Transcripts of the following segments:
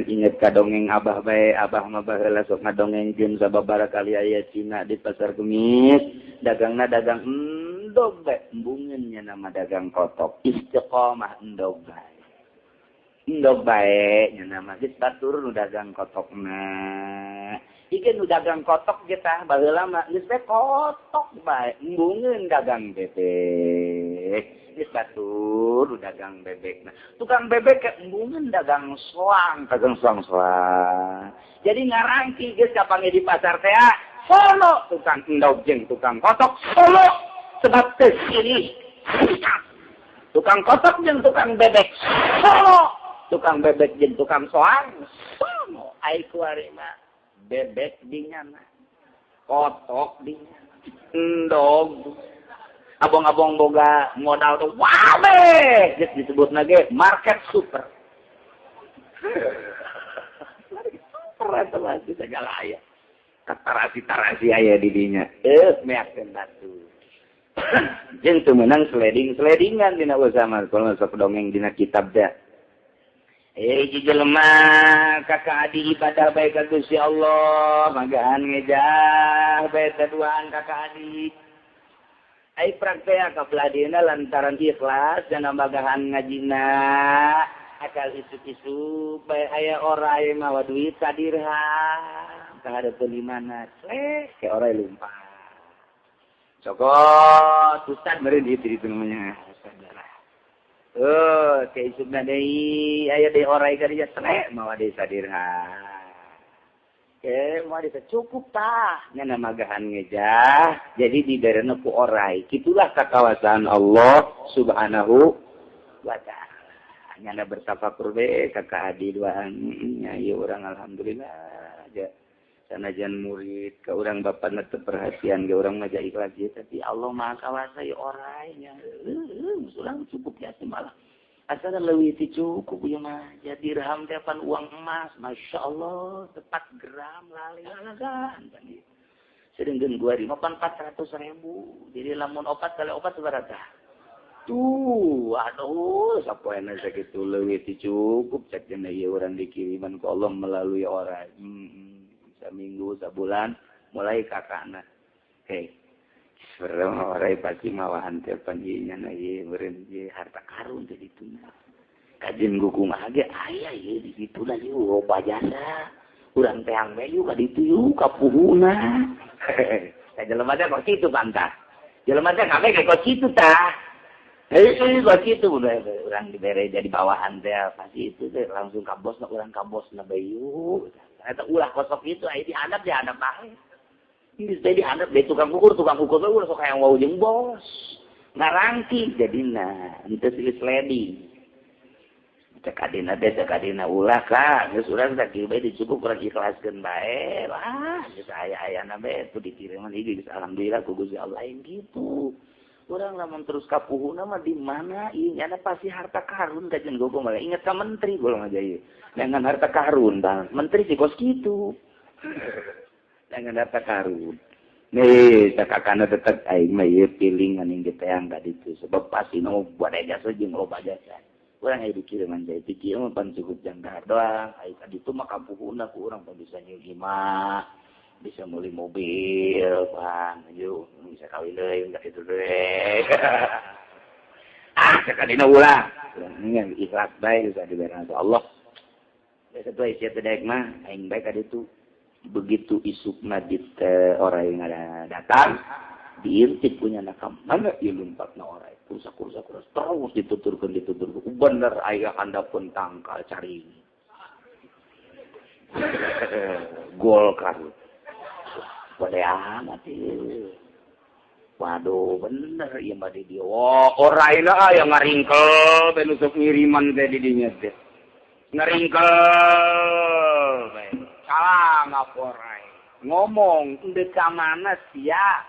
Inget ka dongeng abah bae, abah mah baheula sok ngadongengkeun sababaraha kali aya Cina di pasar Kemis, dagangna dagang endog bae, embungeun nya nama dagang kotok, istiqomah endog bae. Endog bae nya nama geus batur nu dagang kotokna. Ieu nu dagang kotok ge tah baheula mah geus bae kotok bae, embungeun dagang bebek. Geus batur nu dagang bebek. Nah, tukang bebek ke embungeun dagang soang, dagang soang-soang. Jadi ngarangki geus kapanggih di pasar teh solo tukang endog jeung tukang kotok solo sebab teu silih sikat. Tukang kotok jeung tukang bebek solo, tukang bebek jeung tukang soang solo. Ai kuari mah bebek dinyana, kotok dinyana, endog. Abong-abong boga modal tuh wabe geus disebutna ge market super. Market super eta mah segala aya. Tarasi-tarasi aya di dinya. Meakeun batu. Jeung teu meunang seleding-seledingan dina usaha mah kalau sok dongeng dina kitab da. Jelema kakak adi ibadah bae ka Gusti Allah, magahan ngejah bae duaan kakak adi. Ai praktek ka beladina lantaran ikhlas dan magahan ngajina akal isuk-isuk bae aya orai mawa duit sadirham kahareupeun di mana clek ke orai lumpat. Cokot ustad meureun dieu itu namanya. Ke isukna deui aya deui orai ka dieu clek mawa deui sadirham. Ke mau desa cukup tah nyana magahan ngejah jadi diberena ku orai. Kitulah kakawasan Allah Subhanahu wa ta'ala. Nyana bertafakur be kakak adi duaan nya ieu urang alhamdulillah aja. Sanajan murid ka urang bapana teu perhatian ge urang mah ikhlas ieu tapi Allah Maha Kawasa ieu orai nya. Urang cukup ya malah. Asal leuwih ti cukup ieu mah jadi dirham teh pan uang emas, masya Allah tepat gram lali-lalagan pan ieu. Sedengkeun gua di mah pan 400.000. Jadi lamun opat kali opat sabaraha? Tuh, aduh sapoena sakitu leuwih ti cukup cek cenah ieu urang dikiriman ku Allah melalui orang. Saminggu sabulan mulai kakakna. Hei. Sebenarnya orang pasti mawahan teh panjinya na ieu meureun ieu harta karun teh dituna. Kajen kumaha ge aya ieu di ditu da ieu loba jasa. Urang teang we yuk ka ditu yuk ka puhuna. Ka jelema teh kok kitu pantah. Jelema teh kabeh kok kitu tah. Heuh kok kitu urang dibere jadi bawahan teh pasti itu teh langsung ka bosna urang ka bosna bae yuk. Eta ulah kosok kitu aya dihadap dihadap bae. Geus teh dihadap deui tukang ukur teh ulah sok hayang wau jeung bos. Ngarangki jadina henteu silih sledi. Cek adina teh cek adina ulah ka geus urang teh kieu bae dicukup urang ikhlaskeun bae. Wah, geus aya-ayana bae tuh dikiriman ieu geus alhamdulillah ku Gusti Allah lain kitu. Urang lamun terus kapuhuna mah di mana ieu nyana pasti harta karun kajen gogo malah inget ka menteri golong aja ieu. Dengan harta karun tah menteri sih kos kitu. Dengan harta karun. Nih, kakakna tetep aing mah ieu pilingan yang diteang ka ditu sebab pasti nu buat jasa jeung loba jasa. Urang aya dikiriman teh ti kieu mah pan cukup jangkar doang. Ai ka ditu mah kapuhuna ku urang pan bisa nyeug imah, bisa meuli mobil, pan yuk bisa kawin deui ka ditu deui. Ah, sakadina ulah. Urang ikhlas bae geus dibere Allah. Geus atuh sia teh daek mah aing bae ka ditu. Begitu isukna di orang yang ada datang diintip punya nakam mana ieu lumpatna orai kursa terus dituturkeun bener aya handapun tangkal cari Golkar bade amat ieu. Waduh bener ieu mah di dieu. Oh oraina aya ngaringkel bae nu sok ngiriman teh di dinya teh ngaringkel bae. Salah ngaporai ngomong ndek ka mana sia.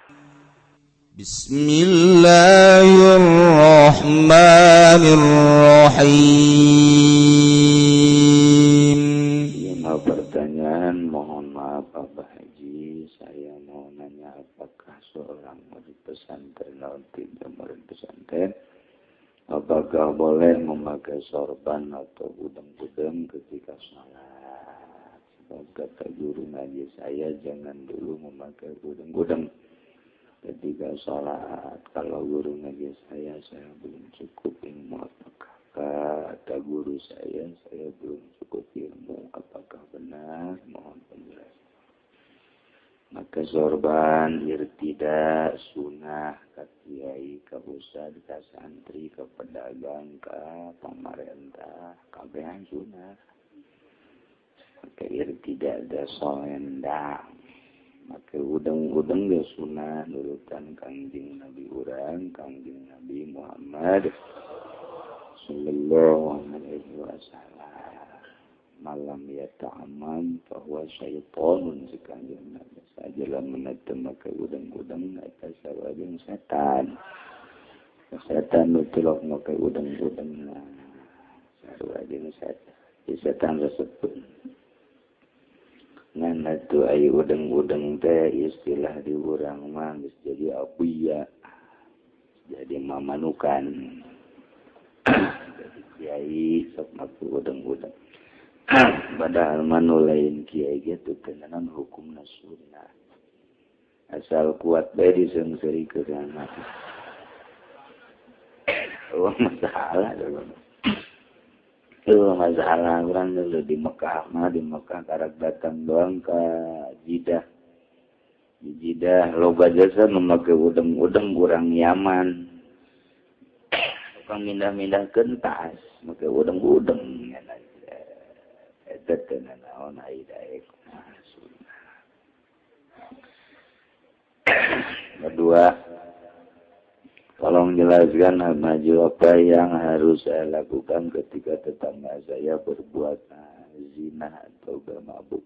Bismillahirrahmanirrahim. Ini mau pertanyaan, mohon maaf Abah Haji, saya mau nanya apakah seorang murid pesantren atau tidak murid pesantren apakah boleh memakai sorban atau udeng-udeng ketika sholat? Kata guru ngaji saya jangan dulu memakai gudang-gudang ketika sholat. Kalau guru ngaji saya belum cukup ilmu. Apakah kata guru saya belum cukup ilmu? Apakah benar? Mohon penjelasan. Maka sorban irtida sunah ka kiai, ka ustad, ka santri, ka pedagang, ka pemerintah, kabehan sunah. Maka irtida ada solendang. Maka udeng-udeng dia sunah nurutan Kangjeng Nabi urang, Kangjeng Nabi Muhammad sallallahu alaihi wasallam. Malam ya ta'amam bahwa syaitonun sekanjeng Nabi sajalah menetem maka udang-udang eta sarua jeung setan. Setan nu tilok maka udang-udang sarua jeung setan. Di setan resepun. Ngan atuh aya udang-udang teh istilah di urang mah geus jadi abuya. Jadi mamanukan. Jadi kiai sok make udang-udang. Padahal manu lain kiai gitu tenanan hukumna sunnah. Asal kuat bae diseungseurikeun mati. Oh masalah dulu. Itu masalah urang dulu di Mekah mah, di Mekah karak datang doang ke Jidah. Di Jidah loba jasa nu make udeng-udeng urang Yaman. Tukang mindah-mindahkeun tas make udeng-udeng. Eta teh naon ai daek sunnah. Kedua, tolong jelaskan maju apa yang harus saya lakukan ketika tetangga saya berbuat zina atau bermabuk.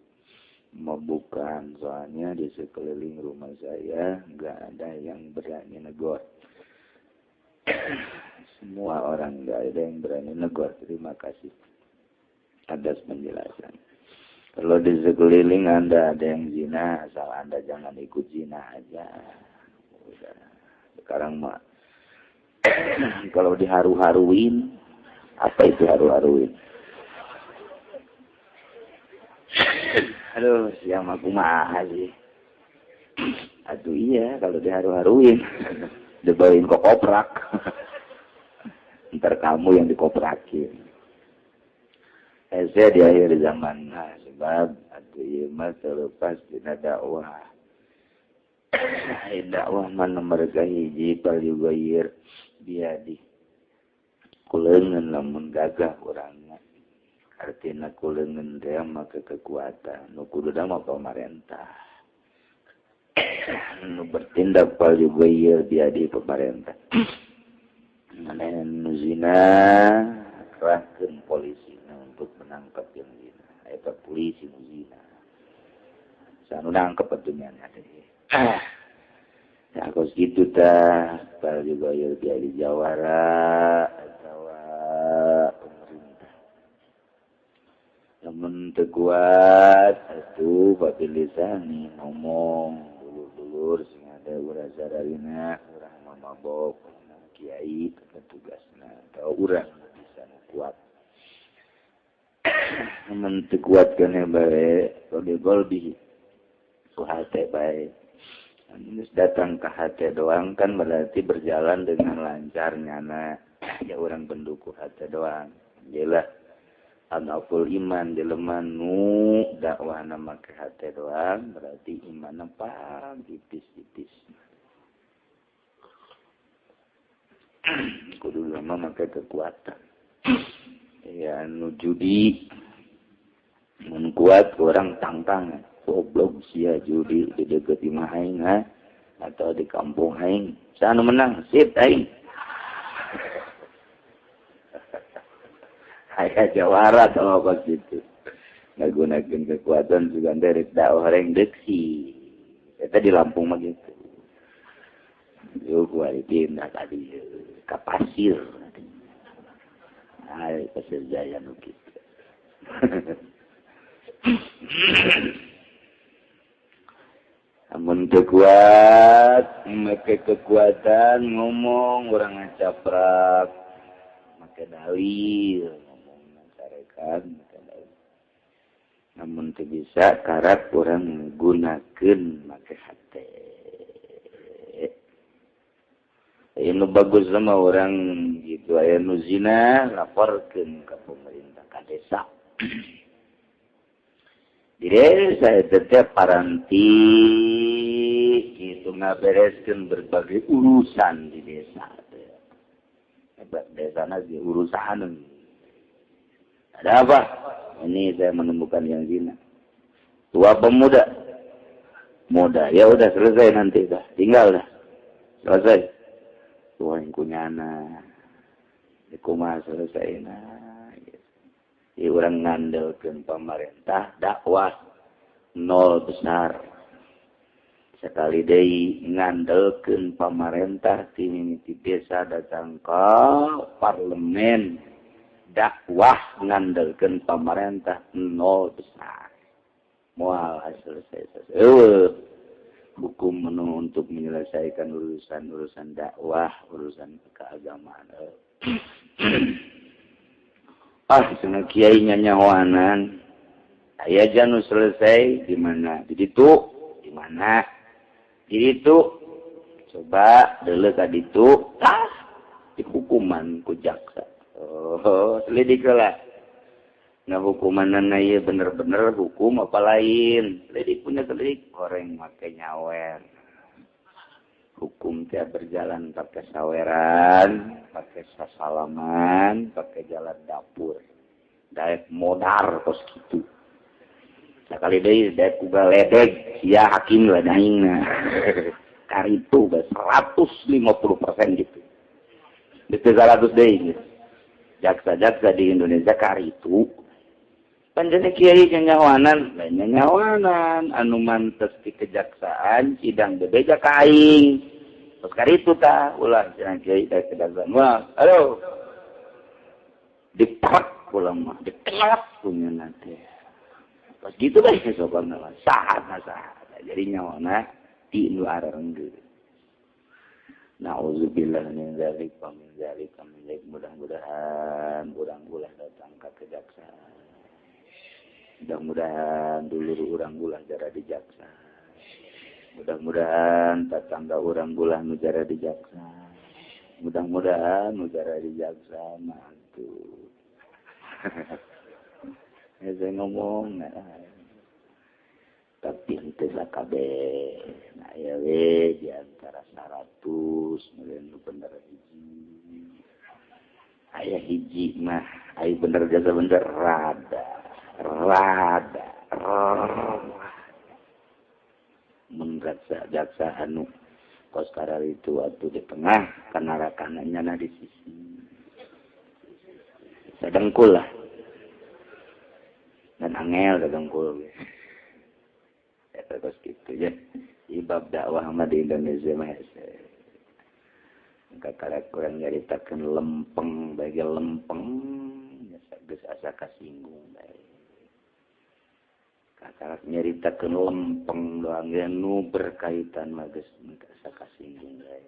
Mabukan, soalnya di sekeliling rumah saya nggak ada yang berani negor. Semua orang nggak ada yang berani negor. Terima kasih atas penjelasan. Kalau di sekeliling Anda ada yang zina, asal Anda jangan ikut zina aja. Udah. Sekarang mah kalau diharu-haruin, apa itu haru-haruin? Aduh, siang aku mah sih. Aduh iya, kalau diharu-haruin, dibawain ke koprak. Ntar kamu yang dikoprakin. Saya di akhir zaman, nah, sebab atuh ieu mah terlepas dina dakwah. Dakwah mah nomor kahiji palyugayir biadi. Kuleungeun lamun gagah urangna. Artina kuleungeun teh maka kekuatan, nu kudu mah pamarentah. Nu bertindak palyugayir biadi pemerintah. Nu zina kerahkeun polisi untuk menangkap yang zina. Eta polisi nu zina. Sanu nangkep atuh nya teh. Nah, kos kitu tah, pal juga ya di jawara atawa pemerintah. Lamun teu kuat atuh babilisani ngomong dulur-dulur sing ada urang sararina, urang mamabok, kiai tugasna atau urang bisa nu kuat. Mun teu kuat kana bae, golbi ku hate bae. Datang ke hati doang kan berarti berjalan dengan lancar nyana. Ya orang pendukung hati doang. Jelah anaful iman jelema nu dakwah nama ke hati doang berarti iman apa tipis-tipis. Kudu lama make kekuatan. Ya nu judi mun kuat orang tangtangan. Goblok sia judi di deket imah aing ha atau di kampung aing. Saha nu menang? Sip aing. Aya jawara sama pas itu. Ngagunakeun kekuatan juga dari dakwah reng deksi. Eta di Lampung mah gitu. Yo kuari pindah tadi ka pasir. Ai Pasir Jaya nu kitu. Amun teu kuat, make kekuatan ngomong urang ngacaprak, make dalil ngomong carekan, make dalil. Namun teu bisa karak urang gunakeun make hate. Aya nu bagus sama orang gitu, aya nu zina laporkeun ka pemerintah ka desa. Di desa eta teh paranti gitu ngabereskeun berbagai urusan di desa. Hebat desana di urusan. Ada apa? Ini saya menemukan yang zina. Tua pemuda. Muda. Ya udah selesai nanti dah. Tinggal dah. Selesai. Tua yang kunyana. Kumaha selesai nah. Jadi orang ngandelkeun pemerintah dakwah nol besar. Sekali deui ngandelkeun pemerintah ti mimiti desa datang ke parlemen. Dakwah ngandelkeun pemerintah nol besar. Moal selesai. Hukum menu untuk menyelesaikan urusan-urusan dakwah, urusan keagamaan. Ah, cenah kiai nyanyawanan. Aya janu selesai di mana? Di ditu, di mana? Di ditu. Coba deuleu ka ditu, tah dihukuman ku jaksa. Oh, selidik lah. Nah hukumanana ieu bener-bener hukum apa lain? Selidik punya selidik, goreng make nyawer. Hukum teh berjalan pakai saweran, pakai sasalaman, pakai jalan dapur. Daek modar kos kitu. Sakali deui daek ku galedeg, sia hakim lah daingna. Karitu 150% gitu. Geus 100 deui. Jaksa-jaksa di Indonesia karitu. Panjenengan kiai nyanyawanan, lain nyanyawanan anu mantes di kejaksaan sidang bebeja ka aing. Terus karitu tah ulah cenah kiai da kejaksaan. Wah, aduh. Dipak ulah mah, dikelap punya nanti. Pas gitu bae sopan mah saha saha. Jadi nyawana ti nu arenggeut. Na'udzubillah min dzalik wa min dzalik wa min dzalik. Mudah-mudahan urang ulah datang ka kejaksaan. Mudah-mudahan dulur urang ulah jara di jaksa. Mudah-mudahan tetangga urang ulah nu jara di jaksa. Mudah-mudahan nu jara di jaksa mantu. Ya saya ngomong nah. Tapi henteu sakabeh. Nah ya we di antara 100 meureun nu bener hiji. Aya hiji mah aya bener jasa bener rada. Rada mun jaksa anu kos kararitu atuh di tengah kana nyana di sisi sadengkul lah dan angel sadengkul eta kos kitu ya. Ibab dakwah mah di Indonesia mah hese. Kakara kurang nyaritakeun lempeng bagi lempeng geus asa kasinggung bae. Kakarak nyaritakeun lempeng doang ge nu berkaitan mah geus asa kasinggung bae.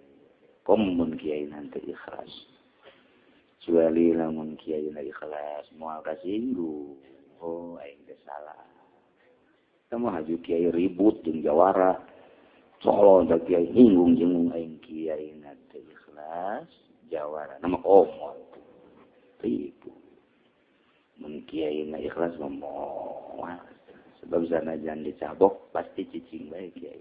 Komun kiai nanti ikhlas. Kecuali lamun kiai na ikhlas moal kasinggung. Oh aing teh salah. Teu mah haju kiai ribut jeung jawara. Solo da kiai hinggung-hinggung aing kiai na teh ikhlas jawara nama komo ribut. Mun kiai na ikhlas mah moal. Sebab sanajan dicabok pasti cicing bae kiai.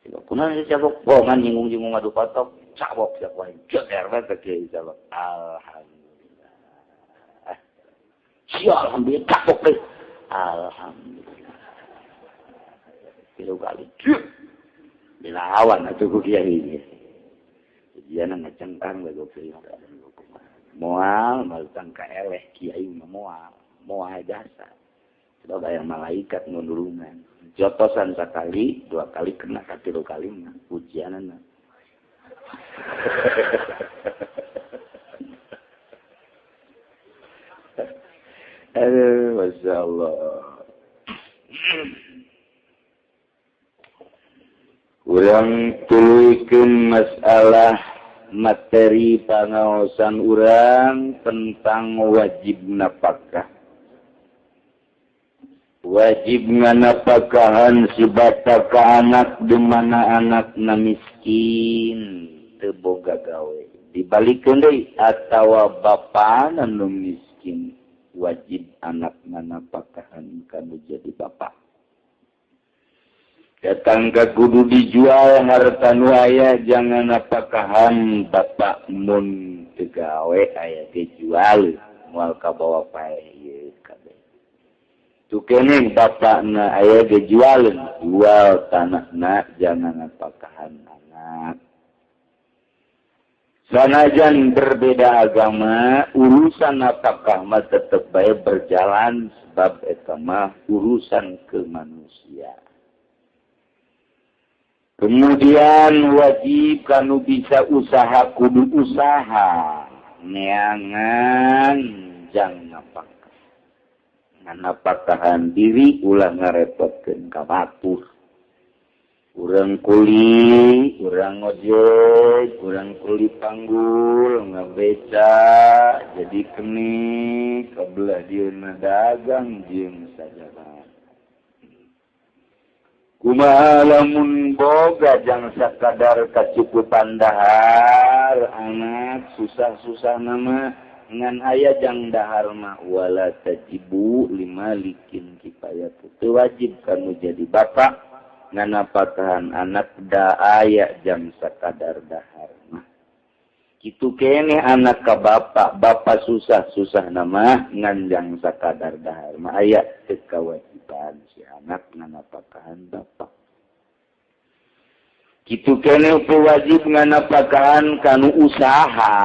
Sebab kunaon dicabok bohongan nyinggung-nyinggung adu patok, cabok siap wae. Jeger bae kiai cabok. Alhamdulillah. Sia alhamdulillah cabok deui. Alhamdulillah. Tilu kali. Dilawan atuh ku kiai. Ujian ngacengkang bae kiai. Moal malutang ka eleh kiai mah moal, moal jasa. Sebab aya malaikat nulungan. Jotosan sekali, dua kali kena katilu kali mah ujianana. Aduh, Masya Allah. Urang tuluykeun masalah materi pangaosan urang tentang wajib nafkah. Wajib nganapakahan si bapa ka anak di mana anakna miskin teu boga gawe. Dibalikeun deui atawa bapana nu miskin wajib anak nganapakahan kanu jadi bapa. Datang ka kudu dijual harta nu aya jangan napakahan bapak mun teu gawe aya dijual moal kabawa paeh ieu kabeh. Tu keneh bapakna aya dijualeun jual tanahna jangan napakahan anak. Sanajan berbeda agama urusan napakah mah tetep bae berjalan sebab eta mah urusan kemanusiaan. Kemudian wajib kanu bisa usaha kudu usaha neangan jang napakah. Nganapakahan diri ulah ngarepotkeun ka batur. Urang kuli, urang ojek, urang kuli panggul, ngabeca, jadi kenik, kabelah dieuna dagang jeung sajabana. Kumaha lamun boga jang sakadar kacukupan dahar anak susah-susah nama ngan aya jang dahar mah wala tajibu limalikin kifayatu. Teu wajib kanu jadi bapak nganapakahan anak da aya jang sakadar dahar mah. Kitu keneh anak ka bapak, bapak susah-susah nama ngan jang sakadar dahar mah aya teu kawajiban si anak nganapakahan bapak. Kitu keneh wajib nganapakahan kanu usaha.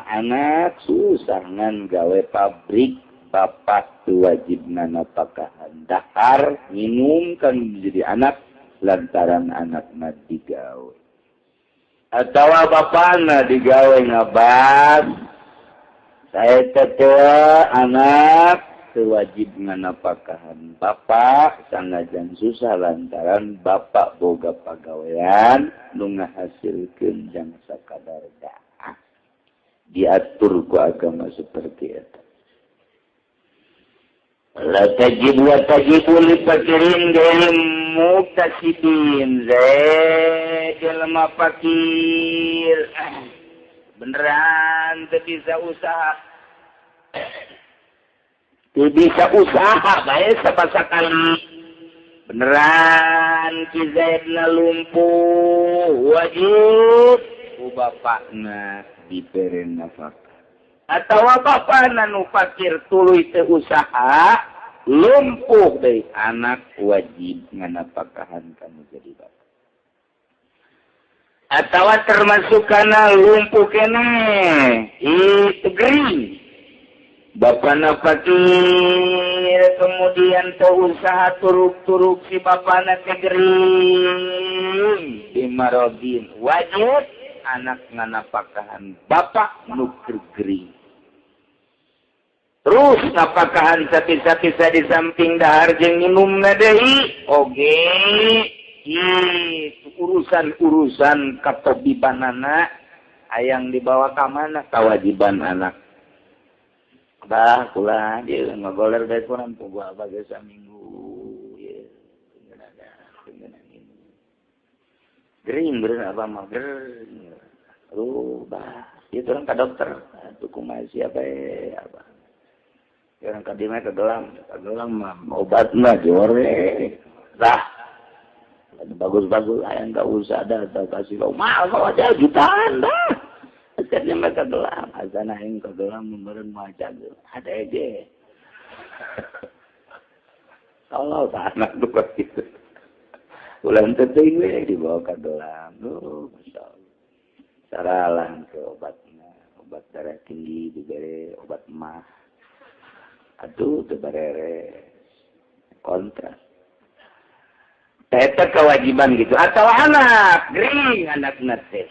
Anak susah ngan gawe pabrik, bapak teu wajib nganapakahan dahar minum kan jadi anak lantaran anakna digawe. Atawa bapana digawe ngabas. Saya teh anak wajib nganapakahan bapak sanajan susah lantaran bapak boga pagawean nu ngahasilkeun jang sakadar daah. Diatur ku agama seperti eta. La tajib wa tajibu li fakirin ghairi muktasibin. Jelema fakir beneran teu bisa usaha. Teu bisa usaha bae sapasakali. Beneran Ki Zaidna lumpuh wajib ku bapakna dibere nafkah. Atawa bapakna nu fakir tuluy teu usaha lumpuh deui anak wajib nganapakahan kanu jadi bapak. Atawa termasuk kana lumpuh keneh itu gering. Bapana fakir kemudian teu usaha turuk-turuk si bapana teh gering bimarodin wajib anak nganapakahan bapak nu gering. Terus napakahan sapi-sapi di samping dahar jeung minumna deui oge itu urusan-urusan katobibanana hayang dibawa ka mana kewajiban anak. Bah kula dia ngagoler bae kurang puguh abah geus saminggu ye gering bener abah mah gering. Aduh bah ieu urang ka dokter atuh kumaha sia bae abah. Orang ka dieu mah kagelang mah obatna jore. Lah bagus-bagus ayang enggak usah ada atau kasih kau mahal kau aja jutaan dah. Akhirnya mereka gelam, azan aing kagelam memberen maca ada aja. Kalau anak tuh gitu. Ulang teuing we dibawa ka gelam. Duh, masyaallah. Saralah ke obatna, obat darah tinggi dibere obat mah. Aduh teu bareres. Kontra. Eta kewajiban gitu atau anak gering anakna teh.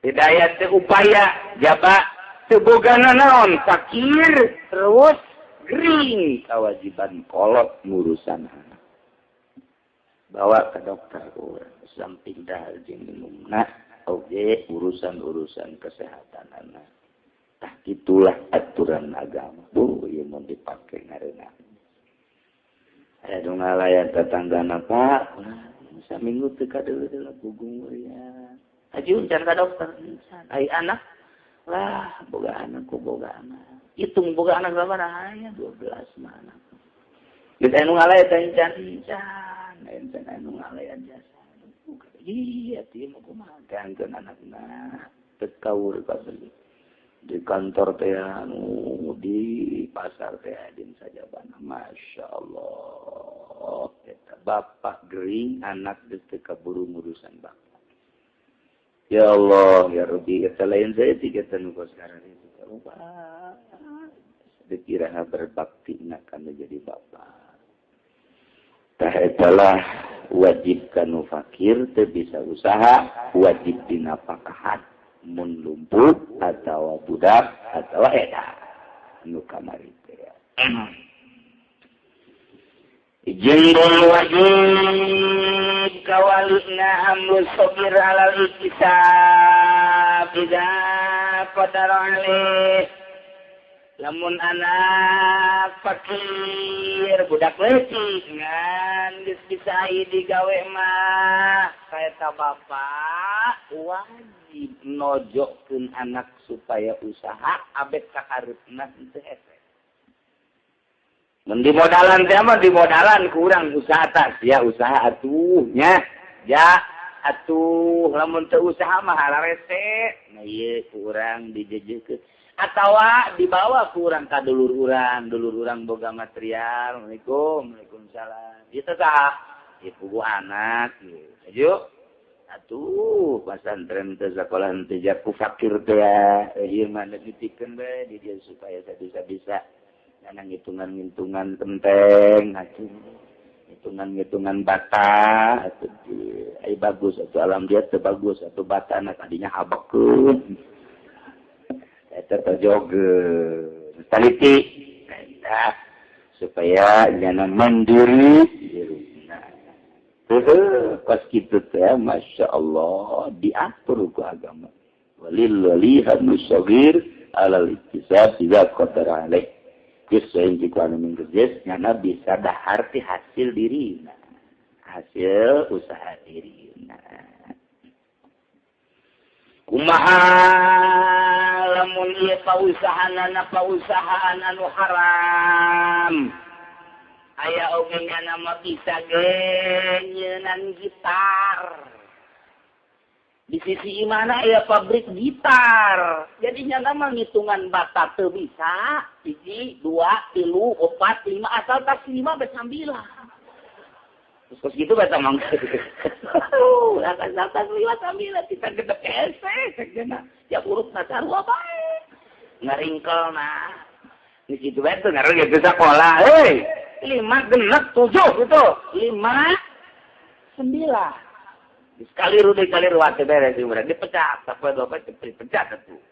Tidak aya teu upaya jaba teu bogana naon fakir terus gering kewajiban kolot ngurusan anak. Bawa ke dokter urang samping dahar jeung minumna oge urusan-urusan kesehatan anak. Tah itulah aturan agama. Bu ieu mun dipake ngareuna. Aduh ngalayan tetanggana Pak. Saminggu teu kadeuleu gugung ya. Haji uncan ka dokter. Ai anak lah boga anak ku boga anak. Hitung boga anak sabaraha aya 12 mah anak. Geus anu ngalayan teh encan encan, encan anu ngalayan jasa. Iya teh mah kumaha teh anakna teu kaur kabeli. Di kantor teh anu di pasar teh din sajabana Masya Allah eta bapak gering anak geus teu kaburu ngurusan bapak. Ya Allah ya Rabbi eta lain saeutik eta nu sekarang itu lupa dikira berbakti akan menjadi bapak. Tah etalah wajib kanu fakir teu bisa usaha wajib dinafkahan mun lumpuh atau budak atau eta nu kamari teh. Jeung wajib kawalina amru sabir alal iktisab idza qadara alaih. Lamun anak fakir budak leutik ngan geus bisa digawe mah kaeta bapak wajib nojokkeun anak supaya usaha abet ka hareupna teu hese. Mun dimodalan teh mah dimodalan kurang usaha tas ya usaha atuh nya ja atuh lamun teu usaha mah hararese. Nah ieu kurang dijejekeun atawa dibawa kurang ka dulur urang boga material. Assalamualaikum, waalaikumsalam. Ieu teh saha? Ieu puguh anak ieu. Ayo. Atuh pasantren teh sakola teh jaku fakir teh ieu mah dititikeun bae di dieu supaya bisa-bisa nang hitungan-hitungan penteng atuh hitungan-hitungan bata atuh ai bagus atuh alam dia teh bagus atuh bata na tadinya habekeun eta terjoge taliti eta supaya jangan mandiri diruna pas kitu teh Masya Allah diatur ku agama walil walihan sagir alal iktisab idza qadara alaih. Geus lain ku anu minggeus nyana bisa dahar ti hasil dirina hasil usaha dirina. Kumaha lamun ieu pausahaanana pausahaan anu haram aya oge nyana mah bisa ge nyeunan gitar. Di sisi imana aya pabrik gitar. Jadi nyana mah ngitungan bata teu bisa 1 2 3 4 5 asal tas 5 bae sambilan. Terus gitu baca mang. Asal tas 5 sambilan kita gedek hese cek tiap huruf na sarua bae. Ngaringkelna. Di situ bae teu ngaruh ge sakola euy. 5 genep 7 gitu. 5 9. Sekali rugi kali ruwat beres urang dipecat apa dua apa dipecat atuh.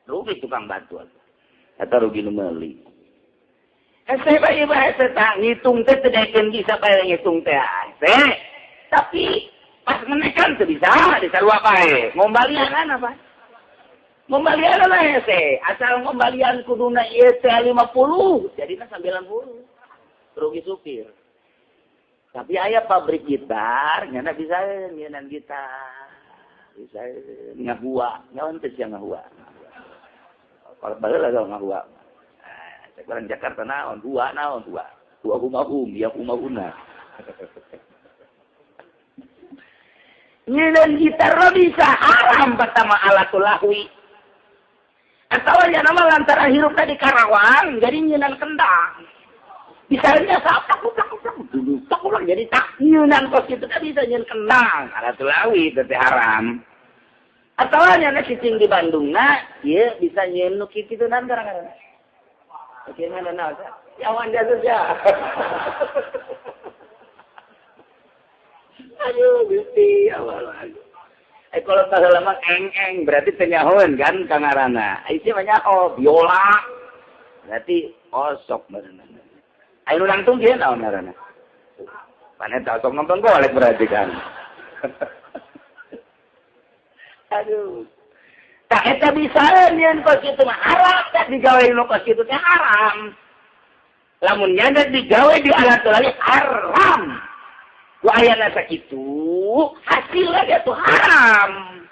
Rugi tukang batu atuh. Eta rugi nu meuli. Hese bae hese tah ngitung teh teu daekeun bisa bae ngitung teh hese. Tapi pas menekan teu bisa disarua bae. Ngombalian apa? Ngombalian lah hese. Asal ngombalian kuduna ieu teh 50, jadina 90. Rugi supir. Tapi aya pabrik gitar, nyana bisa nyenan gitar. Bisa ngahua, nyaon teh sia ngahua. Kalau baheula lah ngahua. Cek orang Jakarta naon, dua naon, dua. Dua humahum, ya humahuna. Nyenan gitar lo bisa haram pertama alatul lahwi. Atau nyana mah lantaran hirupna di Karawang, jadi nyenan kendang. Misalnya tak ulang jadi tak nyunan kos itu kan bisa nyen kendang alatul lawi teh haram. Atau nyana cicing di Bandung na ieu bisa nyen nu kitu nan gara-gara. Oke mana na ya wan jasa ya. Aduh Gusti Allah. Kalau baheula mah eng-eng berarti teu nyahoeun kan ka ngaranna. Ai ieu mah nyaho biola. Berarti osok meureunna. Ayo nangtung dia naon ngaranna. Paneta osok nonton golek berarti kan. Aduh. Tak eta bisa nyeun kos kitu mah haram, tak digawe nu kos kitu teh haram. Lamun nyana digawe di alat lagi haram. Ku ayana sakitu hasilna ge tuh haram.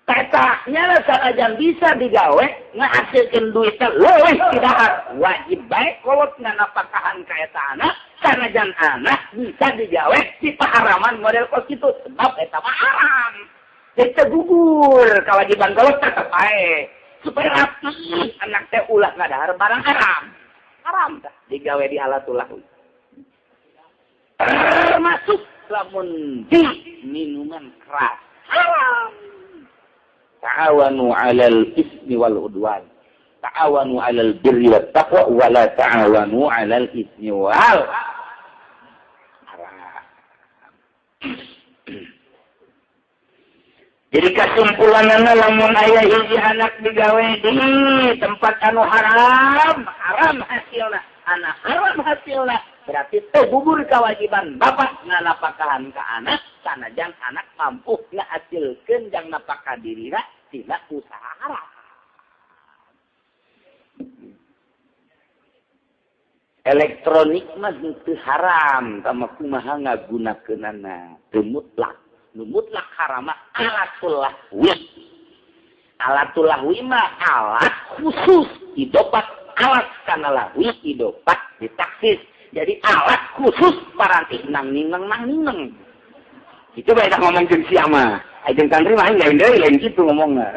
Tetahnya sanajan bisa digawe ngahasilkeun duitna leuwih ti dahar. Wajib bae kolot nganapakahan ka eta anak sanajan anak bisa digawe di paharaman model kos kitu sebab eta mah haram. Jadi teu gugur kewajiban kolot tetep bae supaya rapi anak teh ulah ngadahar barang haram. Haram tah digawe di alatul lahwi. Termasuk lamun di minuman keras haram. Ta'awanu 'alal ismi wal 'udwan. Ta'awanu 'alal birri wat taqwa wa la ta'awanu 'alal ismi wal haram. Jadi kesimpulanana lamun aya hiji anak digawe di tempat anu haram, haram hasilna, anak haram hasilna, berarti teu gugur kewajiban bapak nganapakahan ka anak, sanajan anak mampu ngahasilkeun jang napakah dirina tina usaha haram. Elektronik mah teu haram, tama kumaha ngagunakeunana, teu mutlak. Nu mutlak haram mah alatul lahwi. Alatul lahwi mah alat khusus idopat alat kana lahwi idopat ditaksis. Jadi alat khusus paranti nang nineng nang nineng. Itu bae ngomong jeung sia mah. Ai jeung santri mah lain deui lain kitu ngomongna.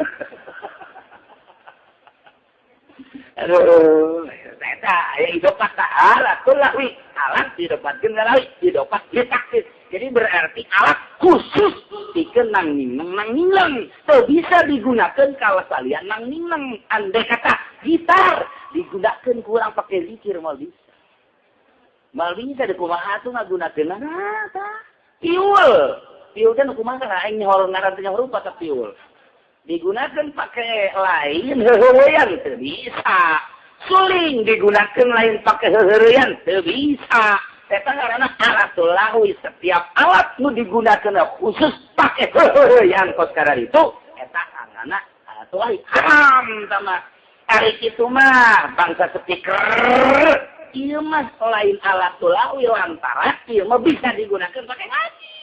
Aduh, eta aya idopat alatul lahwi, alat didopatkeun lahwi, idopat ditaksis. Jadi berarti alat khusus pikeun nang nineng nang nineng. Teu bisa digunakeun ka salian nang nineng. Andai kata gitar digunakeun ku urang pake zikir moal bisa. Moal bisa de kumaha atuh ngagunakeunna tah. Piul. Piul teh nu kumaha aing nyaho ngaran teh nyaho rupa teh piul. Digunakeun pake lain heuheuyan teu bisa. Suling digunakeun lain pake heuheuyan teu bisa. Eta ngaranna alatul lahwi, setiap alat nu digunakeun khusus pake heuheuyan kos kararitu eta ngaranna alatul lahwi haram tama. Ari kitu mah bangsa speaker ieu mah lain alatul lahwi lantaran ieu mah bisa digunakeun pake ngaji.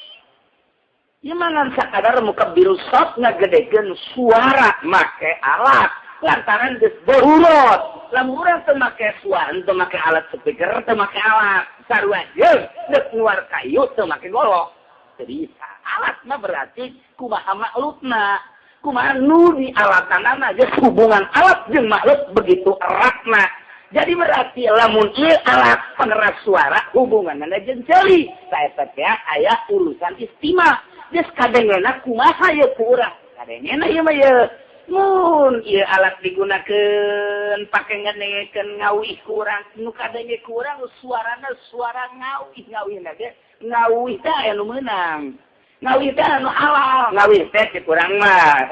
Ieu mah ngan sakadar mukabbiru sot ngagedekeun suara make alat lantaran geus darurat. Lamun urang teu make suara, teu make alat speaker, teu make alat sarua jeung deuk nguar kayu teu make golok. Teu bisa. Alat mah berarti kumaha maklukna, kumaha nu di alatanana geus hubungan alat jeung makhluk begitu eratna. Jadi berarti lamun ieu alat pengeras suara hubunganna jeung ceuli. Saeta teh aya urusan istima. Geus kadengena kumaha ieu ku urang? Kadengena ieu mah ieu. Mun ieu alat digunakeun pake ngedengekeun ngawih kurang, nu kadenge kurang suarana suara ngawih, ngawihna ge ngawih teh aya nu meunang. Ngawih teh anu halal, ngawih teh cek urang mah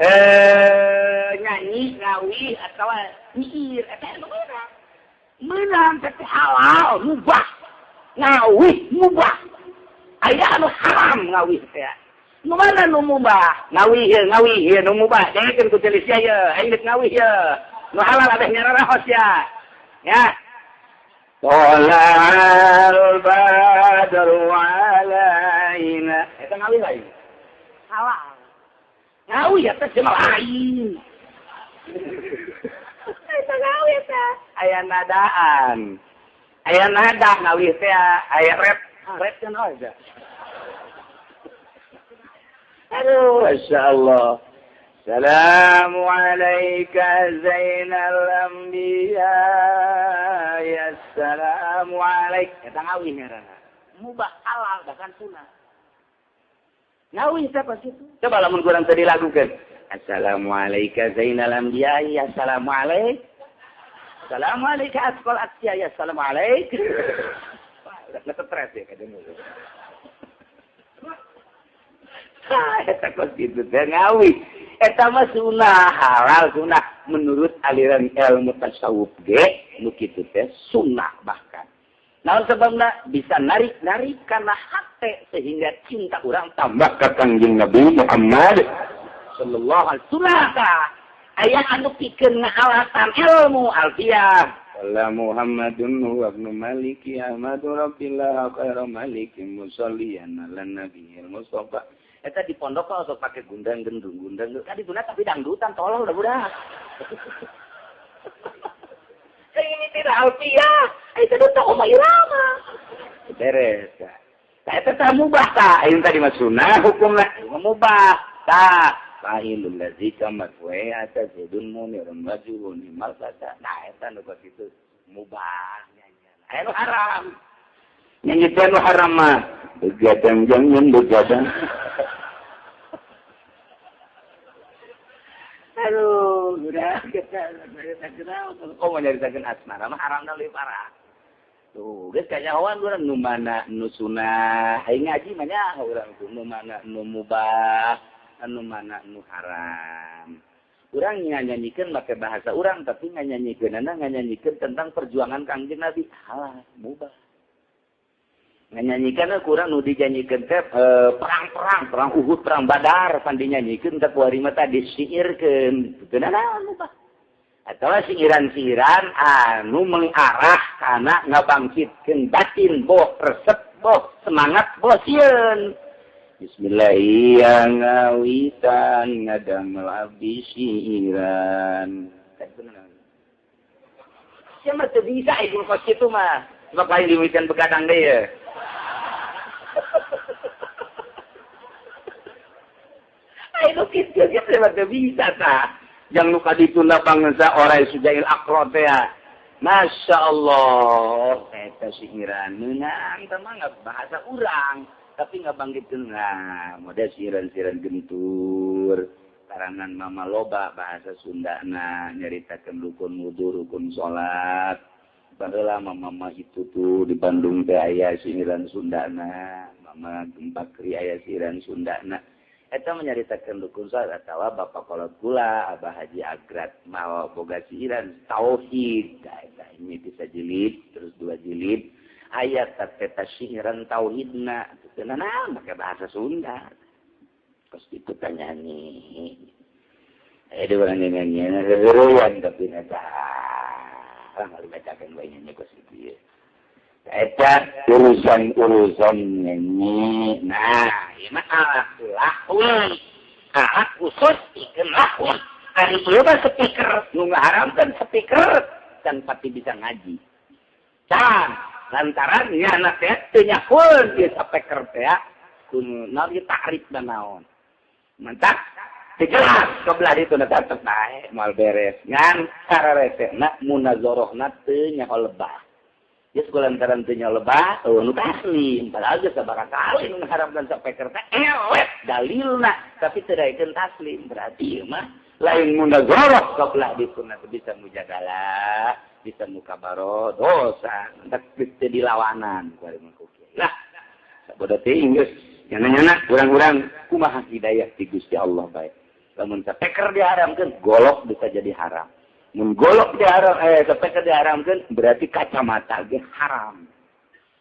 nyanyi ngawih atawa nyiir eta anu meunang. Meunang teh halal, mubah. Ngawih mubah. Aya anu haram ngawih teh. Nu mana nu mubah? Ngawih ye, ngawih ye nu mubah. Dengekeun ku ceuli sia ye, aing geus ngawih ye. Nu halal abeh nyararahos ya. Ya. Tolal badru alaina. Eta ngawih lain. Halal. Ngawih eta teh mah lain. Eta ngawih teh aya nadaan. Aya nada ngawih teh aya rap, rap kan aja. Aduh, Masya Allah. Assalamu alayka zainal anbiya. Ya assalamu alaik. Eta ngawih ngaranna. Mubah halal bahkan sunah. Ngawih siapa sih? Coba lamun kurang tadi lagukeun. Assalamu alayka zainal anbiya. Ya assalamu alaik. Assalamu alayka asqal atya. Ya assalamu alaik. Wah, udah stres ya kadang. Eta kos kitu teh ngawih. Eta mah sunah halal sunah menurut aliran ilmu tasawuf ge nu kitu teh sunah bahkan. Naon sebabna bisa narik-narik karena hate sehingga cinta urang tambah ka Kangjeng Nabi Muhammad sallallahu alaihi wasallam. Aya anu pikeun ngaalatan ilmu alfiyah. La Muhammadun wa ibnu Maliki Ahmadu Rabbillah khairu malikin musalliyan ala nabiyil Mustafa. Eta di pondok kok sok pake gundang gendung gundang. Tadi tuna tapi dangdutan tolol udah budak. Ini tidak alfiah. Itu duta Oma Irama. Beres. Tah eta tah mubah tah. Ayeuna tadi mah sunah hukumna mubah. Tah fa'ilul ladzi kamat wa atazidun munirun wajhun malfata. Nah eta nu kitu mubah nyanyian. Aya nu haram. Nyanyi teh nu haram mah begadang jangan begadang. Aduh, udah kita kenal. Oh, mau nyaritakeun asmara mah haramna leuwih parah. Tuh, geus kanyahoan urang nu mana nu sunah, aing ngaji mah nya urang tuh nu mana nu mubah, anu mana nu haram. Urang nganyanyikeun make bahasa urang tapi nganyanyikeunana nganyanyikeun tentang perjuangan Kangjeng Nabi. Halah, mubah. Nyanyikan kurang nu dijanyikeun teh perang-perang, perang Uhud, perang Badar, pan dinyanyikeun teh kuari mah teh disiirkeun. Teu naon mubah. Atawa siiran-siiran anu mengarah kana ngabangkitkeun batin boh resep boh semangat boh sieun. Bismillahirrahmanirrahim ngadamel abdi siiran. Sia mah teu bisa ieu kos kitu mah. Sebab lain diwikeun begadang deui ya. Ayo kitu ge teu bisa tah. Yang luka ditunda bangsa orai sujail akro teh. Masya Allah, eta siiran meunang teh mah bahasa urang, tapi ngabangkitkeun nah, model siiran-siiran gentur. Karangan mama loba bahasa Sundana nyaritakeun rukun wudu, rukun salat. Baheula mama itu tuh di Bandung teh aya siiran Sundana, mama Gempakri aya siiran Sundana. Eta menyaritakeun rukun salat atawa bapak kolot kula Abah Haji Agrat mawa boga siiran tauhid. Eta ini bisa jilid terus dua jilid ayat eta siiran tauhidna teu naon make bahasa Sunda. Kos kitu teh nyanyi. Aya di urang nyanyi heureuyan tapi eta orang dibacakan bae nyanyi kos kitu ye. Eta urusan-urusan nyanyi. Nah, ieu mah alat lahwi. Alat khusus pikeun lahwi. Ari ieu mah speaker nu ngaharamkeun speaker can pati bisa ngaji. Can lantaran nya teh teu nyakeun ieu speaker teh kuno naon ieu takrifna naon. Mantap. Jelas kebelah itu tetep bae moal beres. Ngan sareresehna munazarahna teu nyaho lebah. Geus lantaran teu nyaho lebah, eueuh nu taslim. Padahal geus sabaraha kali nu ngaharamkeun sapeker teh elek dalilna, tapi teu daekeun taslim. Berarti ieu mah lain munazarah kebelah dituna teu bisa mujadalah, bisa mukabaro dosa, entek teu dilawanan ku ari mah ku kiai. Lah, sabodo teuing geus nyana-nyana urang-urang kumaha hidayah ti Gusti Allah bae. Lamun sapeker diharamkeun, golok bisa jadi haram. Mun golok diharam, sapeker diharamkeun berarti kacamata ge haram.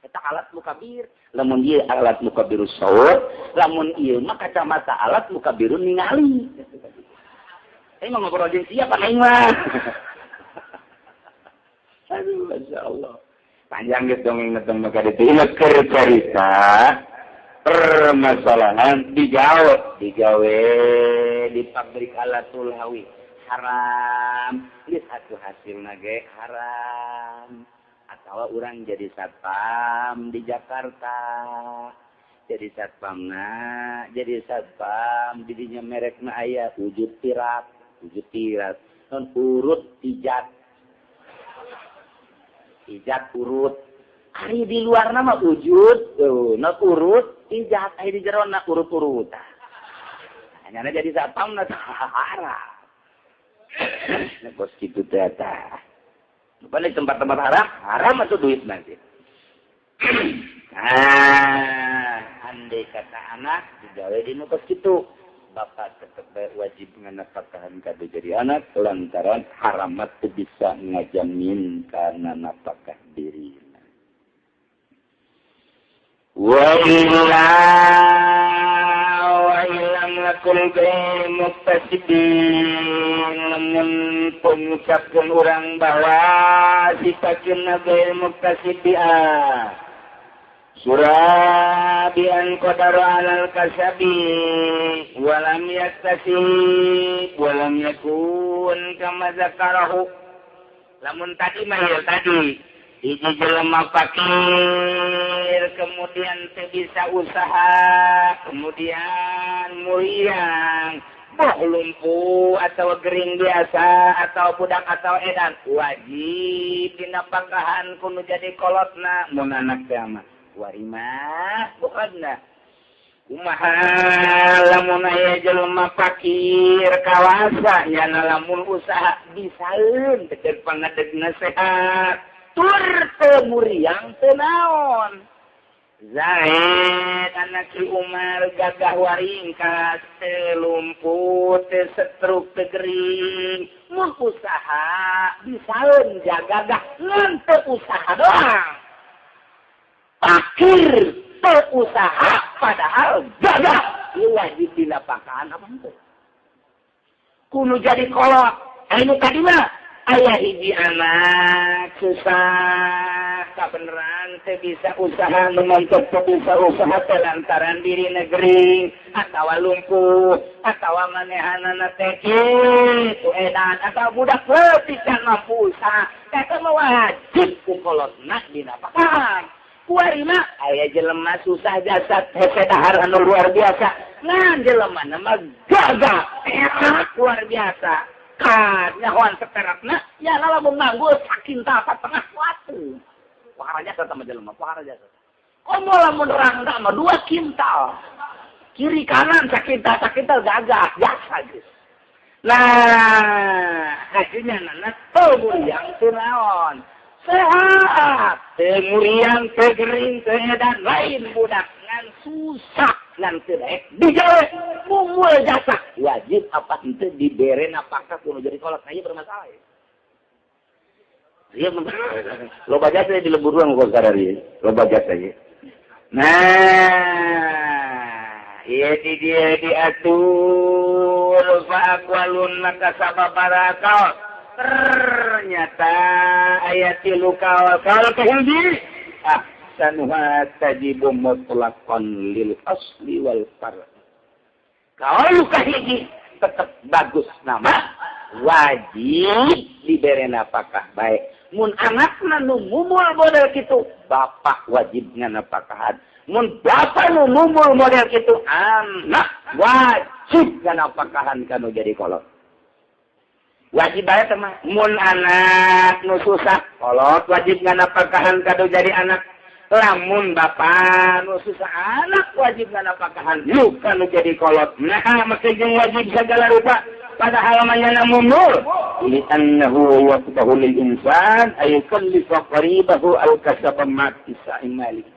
Eta alat mukabir. Lamun ieu alat mukabiru saut, lamun ieu mah kacamata alat mukabiru ningali. Aing mah ngobrol jeung siapa aing mah. Aduh, masyaallah. Panjang geus dongeng teh maka ditu ieu keur carita. Permasalahan digawe di pabrik alatul hawi haram, geus atuh hasilna ge haram. Atawa urang jadi satpam di Jakarta, jadi satpamna, jadi satpam didinya merekna aya wujud tirat, non urut ijat, ijat urut. Ari di luar nama wujud, na urut, ijat, ari di jero na urut-urut. Hanya jadi satpam na haram. Nah, kos kitu teh eta. Lupa di tempat-tempat haram, haram atau duit nanti. Nah, andai kata anak digawe di nu kos kitu, bapak tetep wajib nganafkahan kade jadi anak lantaran haramat teu bisa ngajamin kana nafkah diri. Wa illa wa illam Fa'akul ghairu muktasibin lamun pengucapkeun urang bahwa sifatkeun ghairu muktasibi surabian qadara alal kasabi walam yaktasib walam yakun kama zakarahu. Lamun tadi mah ya tadi hiji jelema fakir kemudian teu bisa usaha kemudian muriang boh lumpuh atau gering biasa atau budak atau edan wajib dinapakahan kudu jadi kolotna mun anak teh mah warimah bukanna kumaha lamun aya jelema fakir kawasa nyana lamun usaha bisaeun teu pangadegna sehat tur teu muriang teu naon. Zaid anak Ki Umar gagah waringkas teu lumpuh teu setruk teu gering mun usaha bisaeun jagagah ngan teu usaha doang. Fakir teu usaha padahal gagah wajib dinapakahan apa henteu kudu jadi kolot. Anu tadi mah aya hiji anak susah kabeneran teu bisa usaha nu mantep teu bisa usaha teh lantaran diri negeri atawa lumpuh atawa manehanana teh kitu edan atawa budak leutik can mampu usaha eta mah wajib ku kolotna dinapakahan. Kuarima aya jelema susah jasad hese dahar anu luar biasa ngan jelema mah gagah enak luar biasa kan nyahoan seterakna ya lamun manggul sakinta tengah watu pohara jasa sama jelema pohara jasa komo lamun rangda mah 2 kintal kiri kanan sakinta sakintal gagah jasa geus. Nah hasilnya nana teu muriang teu naon sehat teu muriang teu gering teu edan lain budak ngan susah ngan teu daek digawe mumul jasa wajib apa henteu dibere napakah kudu jadi kolot aya bermasalah ya. Ieu loba jasa di lembur urang kok sadar ieu loba jasa ieu. Nah ieu di dieu diatur fa aqwalun maka sababara kaul. Ternyata ayat tilu kaul kaul kahiji ahsanuha tajibu mutlaqan lil asli wal far. Kaul kahiji tetep bagus nama wajib dibere napakah baik. Mun anakna nu mumul model kitu bapak wajib nganapakahan. Mun bapak nu mumul model kitu anak wajib nganapakahan kanu jadi kolot. Wajib bae teh mah mun anak nu susah kolot wajib nganapakahan kanu jadi anak. Lamun bapak nu susah anak wajib nganapakahan nu kanu jadi kolot. Nah make jeung wajib segala rupa padahal manyana mumul li annahu yaqbahu lil insan ay yukallifa qaribahu al kasaba ma mali.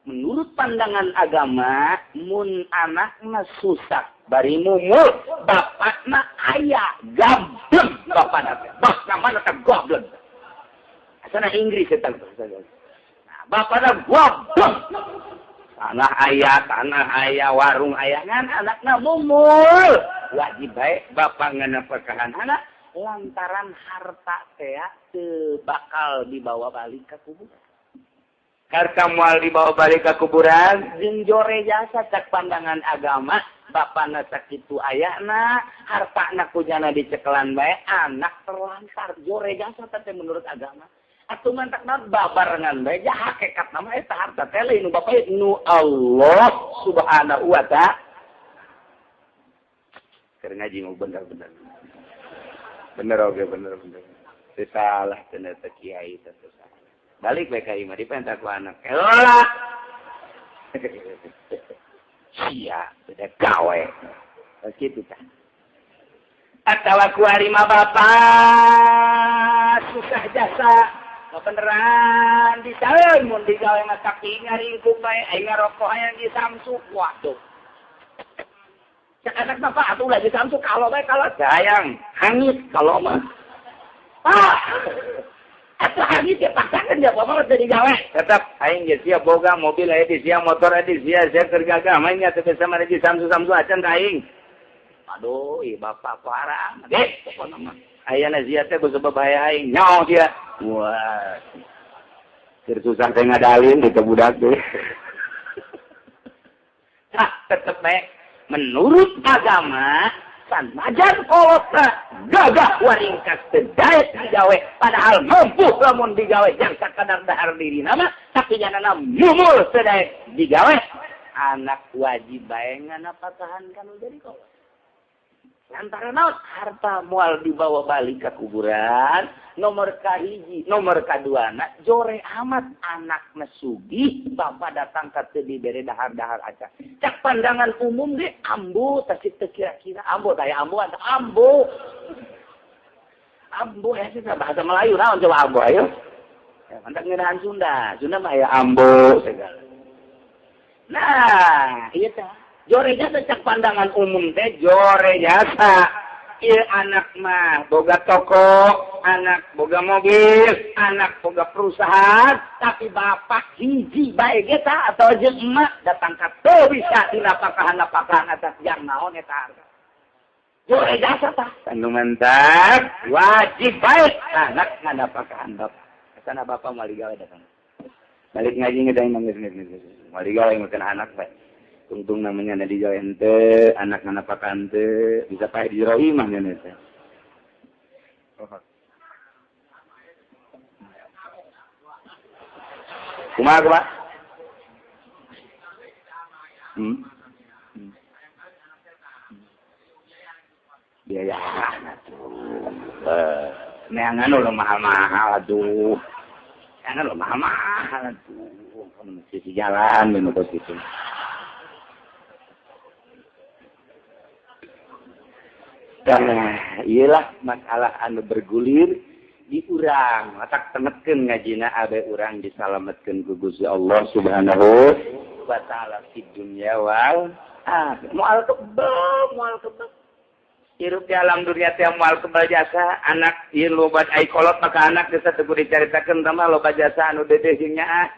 Menurut pandangan agama mun anakna susah bari mumul bapakna aya gablek bapakna teh bapakna teh goblok asana Inggris eta nah bapakna goblok tanah aya warung aya ngan anakna mumul wajib bae bapak nganapakahan anak lantaran harta teh teu bakal dibawa balik ka kuburan. Harta moal dibawa balik ka kuburan jeung jore jasa cak pandangan agama bapana sakitu ayana hartana kujana dicekelan bae anak terlantar jore jasa teh menurut agama. Atuh mantakna babarengan bae ja hakikatna mah eta harta teh lain nu bapak nu Allah Subhanahu wa ta'ala. Keur ngaji mau bener-bener. Bener oge bener-bener. Teu salah teu teh kiai teh salah. Balik bae ka imah dipenta ku anak. Elah. Sia, beda gawe. Kitu tah. Atawa ku ari mah bapa susah jasa. Beneran disaeun mun digawe mah tapi ngaringkuk bae aing ngarokok hayang di Samsu. Waduh. Cek anak bapak atuh ulah di Samsu kalau bae kalau sayang hangit kalau mah. Ah. Atuh hari dia paksakeun dia bapak mah teu digawe. Tetep aing ge sia boga mobil aya di sia motor aya di sia sia keur gagah main nya teu bisa mah di samsu-samsu acan ka aing. Aduh, ieu bapak parah. Deh, pokona mah ayana sia teh ku sebab bahaya aing. Nyaho sia. Wah. Keur susah teh ngadalin di budak teh. Nah, tetep bae menurut agama sanajan kolotna gagah waringkas teu daek digawe padahal mampu lamun digawe jang sakadar dahar dirina mah tapi nyanana mumul teu daek digawe anak wajib bae nganapatahankan jadi kolot. Lantaran naon harta moal dibawa balik ke kuburan nomor kahiji nomor kaduana jore amat anak sugih bapak datang ka teu dibere dahar-dahar aja cak pandangan umum ge ambo tasik teu kira-kira ambo taya ambo anta ambo ambo ya sih bahasa Melayu naon coba ambo ayo ya, mantap ngeunahan Sunda Sunda mah aya ambo segala nah ieu teh jore jasa cak pandangan umum teh jore jasa ieu anak mah boga toko, anak boga mobil, anak boga perusahaan, tapi bapak hiji bae ge tah atau jeung emak datang ka teu bisa dinapakahan-napakahan atas jang naon eta harta. Jore jasa tah. Anu mantap, wajib bae anak nganapakahan bapak. Kasana bapak moal digawe datang. Balik ngaji ngedang nangis nangis. Moal digawe makan anak bae. Untung namanya nadi gawe ente, anak nganapakan ente, bisa paeh di jero imah nya teh. Kumaha kumaha? Biaya atuh. Neangan ulah mahal-mahal atuh. Neangan ulah mahal-mahal atuh. Sisi jalan nu kos kitu. Nah, iyalah masalah anu bergulir di urang. Matak tengetkeun ngajina abe urang disalametkeun ku Gusti Allah Subhanahu wa taala di dunya wal akhirah. Moal kebel, moal kebel. Hirup di alam dunia teh moal kebel jasa, anak ieu loba ai kolot maka anak geus teu kudu dicaritakeun tah mah loba jasa anu dedeh jeung nyaah.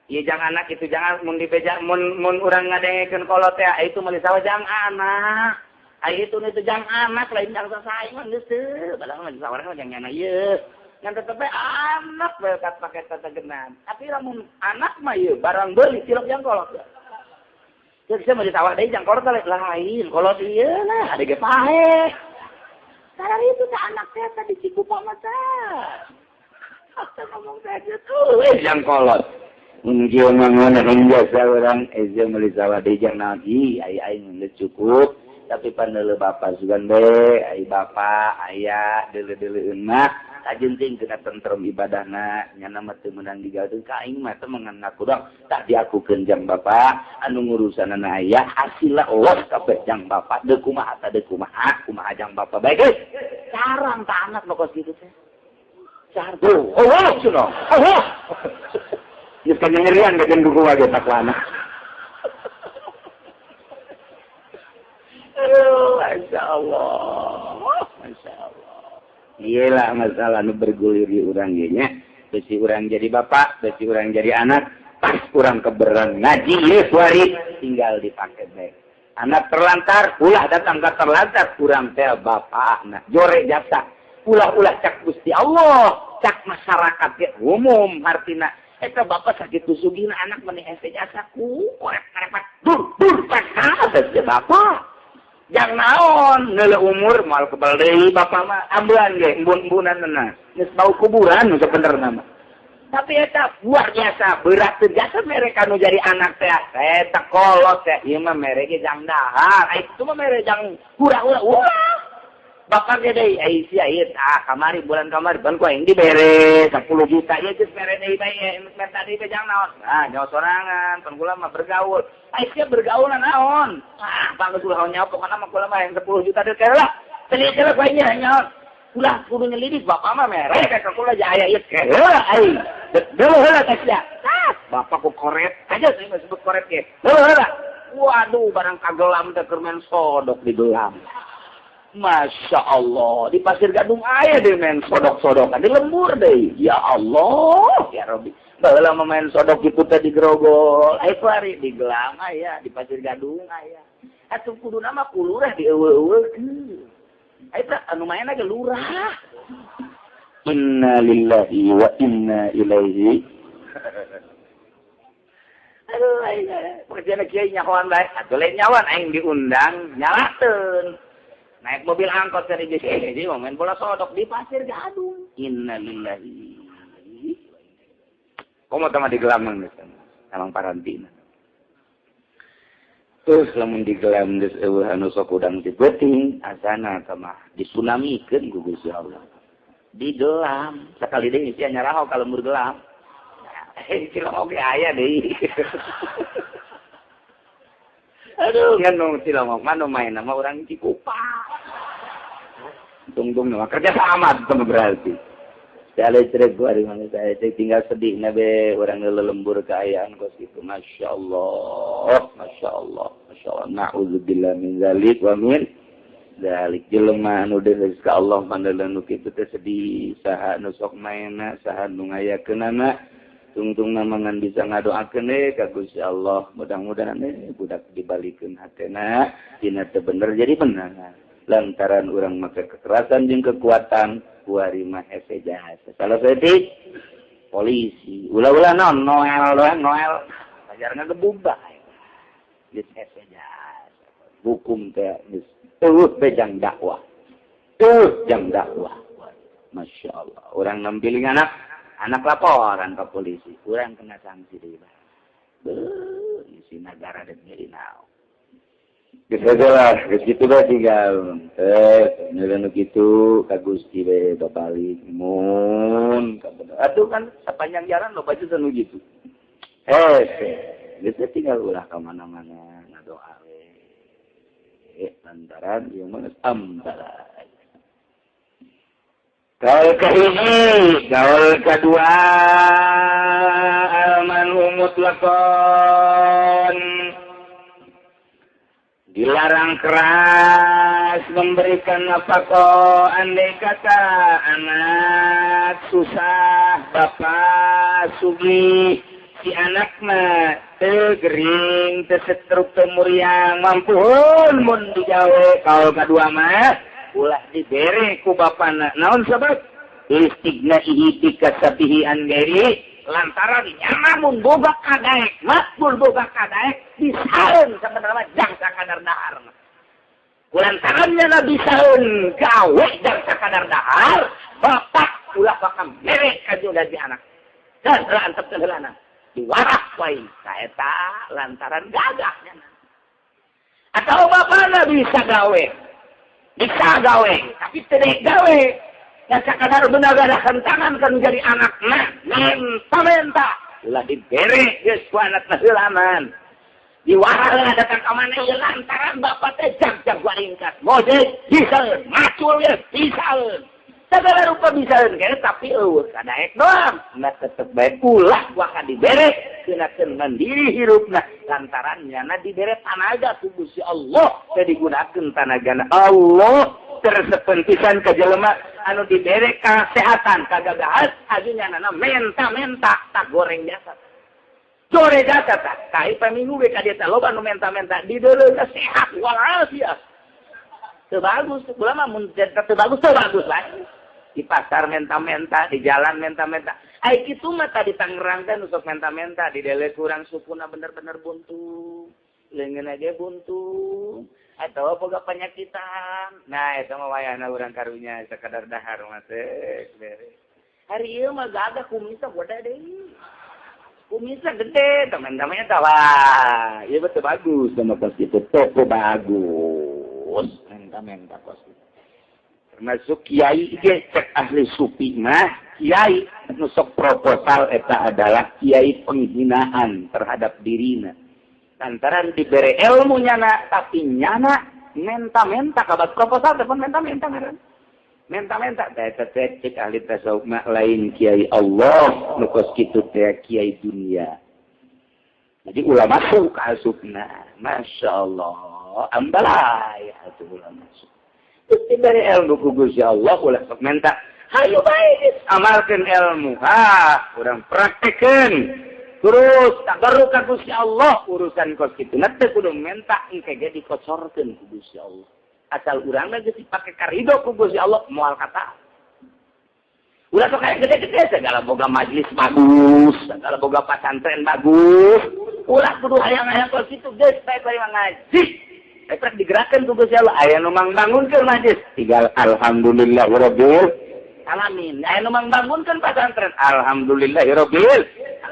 Ieu jang anak itu jangan mun dibeja mun mun urang ngadengekeun kolot teh itu meuli sawah jang anak. Ai itu itu jang anak lain jang sasaing mah geus teu padahal mah disawarna mah jang nyana ieu ngan tetep bae anak bae kat pake tetegenan tapi lamun anak mah ieu barang beuli tilok jang kolot geus mah ditawar deui jang kolot lain kolot ieu nah ade ge paeh sareng itu teh anak teh tadi cikupa mah teh asa ngomong teh kitu we jang kolot mun kieu mah ngeunah jasa urang eze meuli sawah deui jang naon ieu ai aing geus cukup tapi pandeuleu bapa sugan be ai bapa aya deuleu-deuleueun mah kajenting kena tentrem ibadahna nyana mah teu meunang digawe ka aing mah teh mengaku doang tak diakukeun jang bapa anu ngurusanana aya hasilna Allah kabeh jang bapa deuk kumaha ta deuk kumaha kumaha jang bapa bae geus carang ta anak nu kos kitu teh carang oh cenah oh geus kanyerian ka jeung duku wae takwana. Aduh, Masya Allah, Masya Allah. Iyalah masalah nu bergulir di urang ieu nya. Besi urang jadi bapak, besi urang jadi anak, pas urang keberan ngaji ieu kuari tinggal dipake bae. Anak terlantar, ulah datang ka terlantar urang teh bapakna. Jore jasa, ulah-ulah cak Gusti Allah, cak masyarakat ge umum hartina. Eta bapak sakitu sugihna anak meni hese jasa ku korep-korep dur dur paksa teh bapak. Jang naon neuleuh umur moal kebal deui bapak mah ambean ge embun-embunan na geus bau kuburan nu sabenerna mah tapi eta luar biasa berat teu jasa mere kanu jadi anak teh eta kolot teh ieu mah mere ge jang dahar ai kitu mah mere jang hura-hura ulah bapak ge deui ai sia ieu tah kamari bulan kamari ban ku aing dibere 10 juta ieu geus mere deui bae menta deui jang naon ah nyawa sorangan pan kula mah bergaul ai sia bergaul naon ah bang geus ulah nyawa pokona mah kula mah yang 10 juta deui lah teu teu bae nya nyawa ulah kudu nyelidik bapak mah mere ka kula aya ieu heula ai deuleuh heula teh sia ah bapak ku koret aja saya sebut koret ge deuleuh heula waduh barang kagelam teh keur main sodok di gelam. Masya Allah di Pasir Gadung aya deh main sodok-sodokan di lembur deh. Ya Allah ya Rabbi. Baheula mah main sodok kitu teh di Grogol, aya kuari di Gelam aya, di Pasir Gadung aya. Atuh kuduna mah ku lurah dieuweuh-euweuhkeun. Aya anu maenna ge lurah. Inna lillahi wa inna ilaihi. Aduh aing pekerjaan kiai nyahoan bae. Atuh lain nyawan aing diundang nyalakeun. Naik mobil angkot dari jadi mau main bola sodok di Pasir Gadung. Innalillahi. Komo tama di Gelamang geus Talang Parantina. Terus lamun di Gelam geus eueuh anu sok udang ti beuting asana tama disunamikeun ku Gusti Allah. Di Gelam sakali deui sia nyaraho ka lembur Gelam. Cilongok ge aya deui. Aduh, ngan cilongok mah nu main nama urang Cikupa. Tungtung nama kerja sama sama berarti. Saya cerek gua di mana saya tinggal sedih nabe orang lelembur keayaan kos gitu. Masya Allah, Masya Allah, Masya Allah. Na'udzubillah min zalik wa min zalik. Jelema anu deus ka Allah pandeuleuh nu kitu teh sedih. Saha nu sok maena, saha nu ngayakeunana. Tungtung namangan bisa ngadoakeun ka Gusti Allah. Mudah-mudahan budak dibalikeun hatena dina teu bener jadi bener. Lantaran urang make kekerasan jeung kekuatan kuari mah hese jasa. Salah saeutik polisi. Ulah-ulah naon Noel doang Noel. Pajar ngagebug bae. Geus hese jasa. Hukum teh geus eueuh bejang dakwah. Eueuh jang dakwah. Masya Allah. Urang nampiling anak, anak laporan ke polisi. Urang kena sanksi deui bae. Beuh, isi nagara deuk nyeri naon. Geus lah, geus kitu bae tinggal. Nyeuleuh nu kitu ka Gusti we babalik mun kabener. Atuh kan sepanjang jalan loba juga nu kitu. Geus tinggal ulah ka mana-mana ngadoa we. Lantaran ieu mah geus ambalay. Kaul kahiji, kaul kadua almanu mutlaqan. Dilarang keras memberikan nafkah andai kata anak susah, bapak sugih, si anak mah teu gering, teu setruk, teu muriang, mampuhun mun digawe. Kaul kadua mah ulah dibere ku bapana. Naon sebab? Istighna'ihi bikasabihi an ghairi, lantaran nyana mun boga kadaek, makbul boga kadaek bisaeun sabenerna jang sakadar dahar. Kulantaran nyana bisaeun gawe jang sakadar dahar, bapak ulah bakal mere ka si anak. Dan antepkeun heulana. Diwarak wae saeta lantaran gagah nyana. Atau bapana bisa gawe. Bisa gawe, tapi tidak gawe. Dan sakadar benagarakan tangan kan jadi anakna, menta-menta. Ulah dibere geus ku anakna heulaman. Diwaraheula datang ka mana ieu lantaran bapak teh jag-jag waringkat. Mojek bisaeun, macul ge bisaeun. Segala rupa bisaeun kene tapi eueuh kadaek doang. Nah tetep bae ulah waka dibere kenakeun mandiri hirupna lantaran nyana dibere tanaga ku Gusti Allah teh digunakeun tanagana Allah tersepen pisan ka jelema anu dibere kasehatan kagagahan aju nyanana menta-menta tak goreng jasa. Sore jasa tak kai paminggu ge ka dieu teh loba nu menta-menta dideuleuh sehat walafiat. Teu bagus, ulah mah mun teu bagus teu bagus lain. Di pasar menta-menta, di jalan menta-menta. Ai kitu mah tadi Tangerang teh nu sok menta-menta, di dele kurang sukuna bener-bener buntu. Leungeun ge buntu. Atau boga penyakitan. Nah, eta mah wayahna urang karunya sakadar dahar mah teh bere. Hari ieu mah gagah kumisna boda deui. Kumisna gede, teman-temannya tah wah, ieu mah teu bagus sama kos kitu, toko bagus. Menta-menta kos kitu. Termasuk kiai ge cek ahli sufi mah, kiai nu sok proposal eta adalah kiai penghinaan terhadap dirina. Lantaran dibere ilmu nyana, tapi nyana menta-menta kabat proposal telepon menta-menta ngaran. Menta-menta teh teh cek ahli tasawuf mah lain kiai Allah nu kos kitu teh kiai dunia. Jadi ulama masuk ka asupna. Masyaallah, ambalay atuh ulama masuk. Terus diberi ilmu ku Gusti Allah ulah sok menta. Hayu bae amalkeun ilmu. Ha, urang praktekeun. Terus tabarruk ka Gusti Allah urusan kos kitu. Teu kudu menta engke ge dikocorkeun ku Gusti Allah. Asal urang mah geus dipake karido ku Gusti Allah moal kata. Ulah sok aya gede-gede segala boga majlis bagus, segala boga pasantren bagus. Ulah kudu hayang-hayang kos kitu geus bae bari ngaji. Eta digerakkeun ku Gusti Allah aya nu mangbangunkeun majlis. Tinggal alhamdulillahirabbil alamin. Aya nu mangbangunkeun pasantren, alhamdulillahirabbil.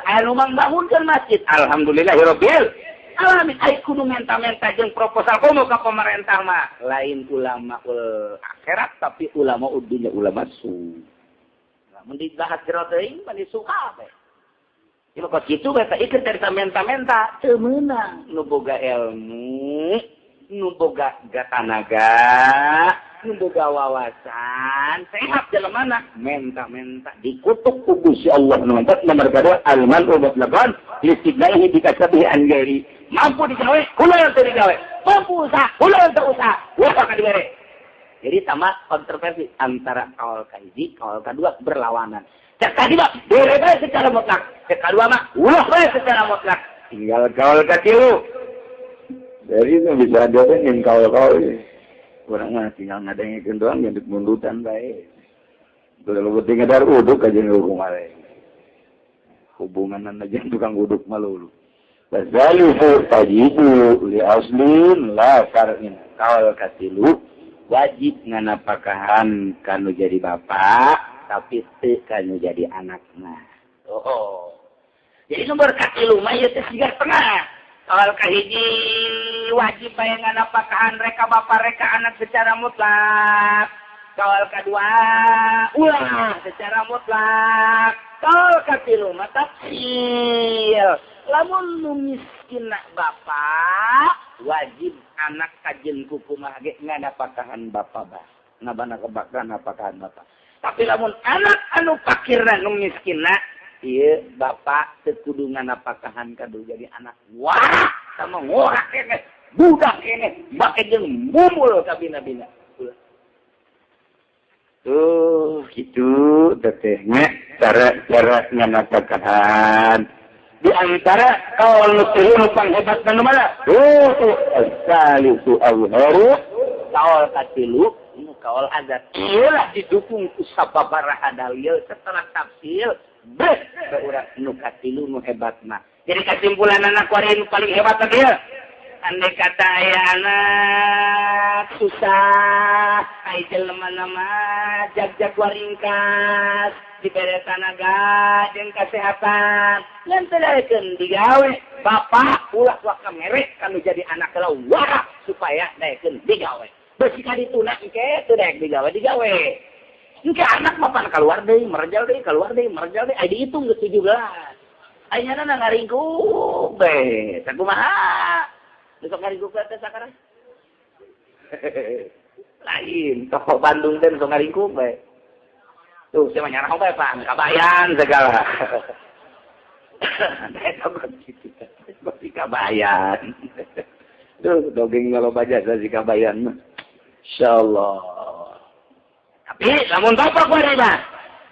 Aya nu mangbangunkeun masjid, alhamdulillahirabbil alamin. Aya kudu menta-menta jeung proposal komo ka pemerintah mah. Lain ulama ul akhirat tapi ulama dunya ulama su. Mun dibahas jero teuing mah disuka bae. Ieu kos kitu bae teh ieu teh menta-menta teu meunang nu boga ilmu, nu boga tanaga, nu boga wawasan, sehat jelemana menta-menta dikutuk ku Gusti Allah nu mantap nomor kadua al-man'u mutlaqan listignaihi bikasabihi an ghairi. Mampu digawe, kula teu digawe. Mampu usaha, kula teu usaha. Ulah ka dibere. Jadi sama kontroversi antara kaul kahiji, kaul kedua berlawanan. Cek tadi mah bere bae secara mutlak, cek kadua mah ulah bae secara mutlak. Tinggal kaul katilu. Dari itu bisa ada yang kaul-kaul. Kurang mah tinggal ngadengikeun doang jeung mundutan bae. Kalau penting ada uduk aja nu kumaha. Hubungan aja tukang uduk mah lu. Bazalifu tajibu li aslin la far'in. Kaul katilu wajib nganapakahan kanu jadi bapak tapi teu kanu jadi anakna. Oh. Jadi nomor katilu mah ieu teh siga tengah. Kaul kahiji wajib bae nganapakahan reka bapak reka anak secara mutlak. Kaul kadua ulah secara mutlak. Kaul katilu mah tafsil. Lamun nu miskinna bapak wajib anak kajen kukumaha ge nganapakahan bapak bah. Ngabana kebakan napakahan bapak. Tapi lamun anak anu pakirna nu miskinna ieu bapak teu kudu nganapakahan kadu jadi anak wah sama ngorak keneh budak keneh make jeung mumul ka bina-bina. Tuh gitu teteh nya cara-cara nganapakahan. Di antara kaul nu tilu panghebat nu mana? Tuh asalisu awharu kaul katilu nu kaul azat. Ieu lah didukung ku sababaraha dalil setelah tafsir beh urang nu katilu nu hebatna. Jadi kesimpulan anak kuari nu paling hebat teh ieu. Andai kata aya anak susah, ai jelema mah jag-jag waringkas, dibere tanaga jeung kasehatan, ngan teu daekeun digawe. Bapak ulah waka mere kanu jadi anak heula wah supaya daekeun digawe. Beusi ka dituna engke teu daek digawe digawe. Engke anak mah pan keluar deui, merejal deui, keluar deui, merejal deui, ai dihitung geus 17. Ayeuna ngaringkuk bae. Sakumaha? Besok ngaringkuk teh sakarang. Lain, tokoh Bandung teh besok ngaringkuk bae. Tuh, saya mah nyarah bae, Pak. Kabayan segala. Eta mah kitu. Pasti kabayan. Tuh, dogeng loba jasa si kabayan mah. Insyaallah. Tapi lamun bapak kuari mah.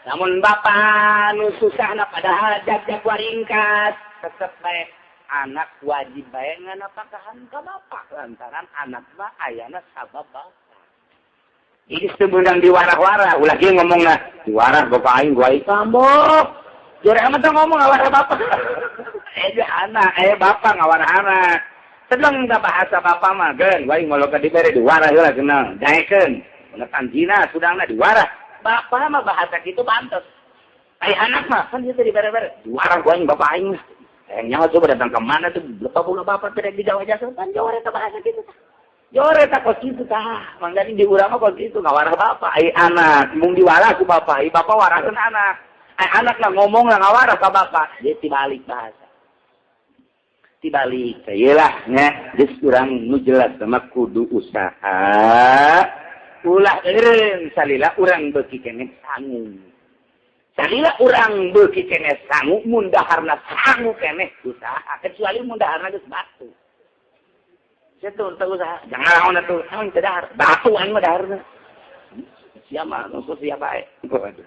Lamun bapak nu susahna padahal jag-jag waringkas, tetep bae anak wajib bae nganapakahan ka bapak lantaran anak mah ayana sabab bapak. Jadi sebenang diwarah-warah, ulah kieu ngomongna, diwarah bapak aing gua aing tambok. Jore amat teh ngomong ngawarah bapak. Anak, bapak ngawarah anak. Sedang da bahasa bapak mah geun, gua aing moloka dibere diwarah heula kenal, daekeun. Menekan zina sudangna diwarah. Bapak mah bahasa kitu pantes. Ai anak mah kan ieu teh dibere-bere, diwarah gua aing bapak aing. Nyawa coba datang ke mana tuh bapak bapak tidak digawe jasa kan jore eta bahasa kitu tah. Jore eta kos kitu tah. Mangga di urang mah kos kitu ngawarah bapak ai anak mung diwarah ku bapak, ai bapak warahkeun anak. Ai anak lah ngomong lah ngawarah ka bapak. Jadi tibalik bahasa. Tibalik. Iyalah nya geus urang nu jelas sama kudu usaha. Ulah eureun salila urang beuki keneh sangu. Salila urang beuki keneh sangu mun daharna sangu keneh usaha kecuali mun daharna geus batu. Situ teu usaha. Jangan naon atuh, naon teu dahar. Batu aing mah daharna. Siapa nu siapa bae. Waduh.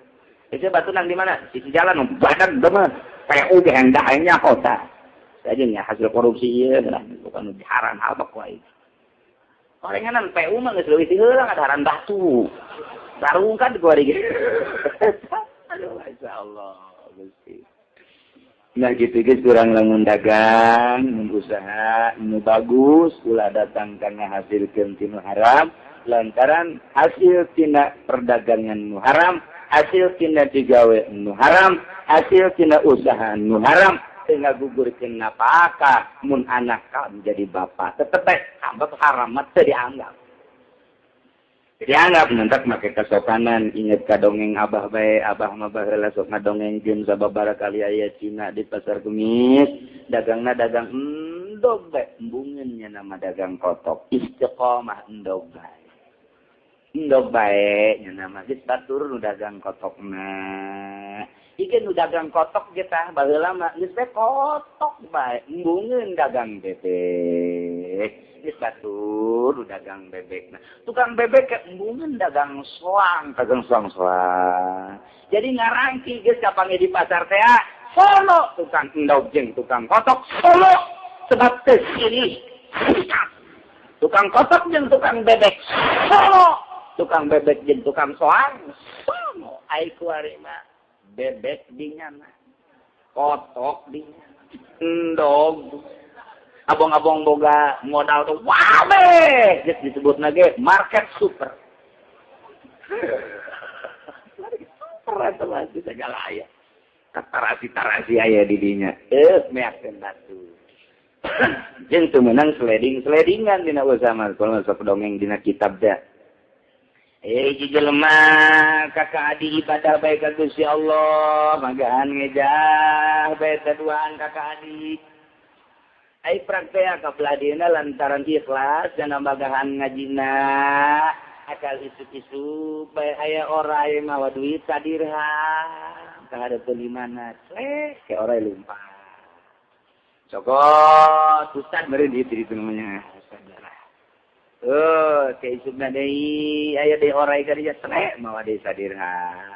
Itu batu nang di mana? Sisi jalan badan mah. PU ge hendak aing nya kota. Saja nya hasil korupsi ieu lah, bukan haram apa ku aing. Orenganan PU mah geus leuwih ti heula ngadaharan batu. Sarungkan ku ari ge. Aduh, masyaallah, Gusti. Nah gitu guys, kurang lamun dagang, mun usaha nu bagus, ulah datang karena hasilkeun tinu haram, lantaran hasil tina perdagangan nu haram, hasil tina digawe nu haram, hasil tina usaha nu haram, teu ngagugurkeun napakah mun anak ka menjadi bapak, tetep bae hamba haram mah teu dianggap. Dianggap mentak make kesopanan, inget ka dongeng abah bae, abah mah baheula sok ngadongengkeun sababaraha kali aya Cina di pasar Kemis, dagangna dagang endog bae, embungeun nya nama dagang kotok, istiqomah endog bae. Endog bae nya nama geus batur nu dagang kotokna. Ieu nu dagang kotok ge tah baheula mah geus bae kotok bae, embungeun dagang bebek. Geus batur dagang bebek. Nah, tukang bebek ke embungeun dagang soang, dagang soang-soang. Jadi ngarangki geus kapanggih di pasar teh, solo tukang endog jeung tukang kotok solo sebab teu silih. Tukang kotok jeung tukang bebek solo, tukang bebek jeung tukang soang solo. Ai kuari mah bebek dinyana, kotok dinyana, endog. Abong-abong boga modal tuh wabe geus disebutna ge market super. Market super eta mah segala aya. Tarasi-tarasi aya di dinya. Meakkeun batu. Jeung teu meunang seleding-seledingan dina usaha mah kalau sok dongeng dina kitab da. Jelema kakak adi ibadah bae ka Gusti Allah, magahan ngejah bae duaan kakak adi. Ai praktek ka beladina lantaran ikhlas dan nambagahan ngajina akal isuk-isuk bae aya orai mawa duit sadirham kahareupeun di mana clek ke orai lumpah cokot ustad meureun dieu itu namanya saudara ke isukna deui aya deui orai ka dieu clek mawa deui sadirham.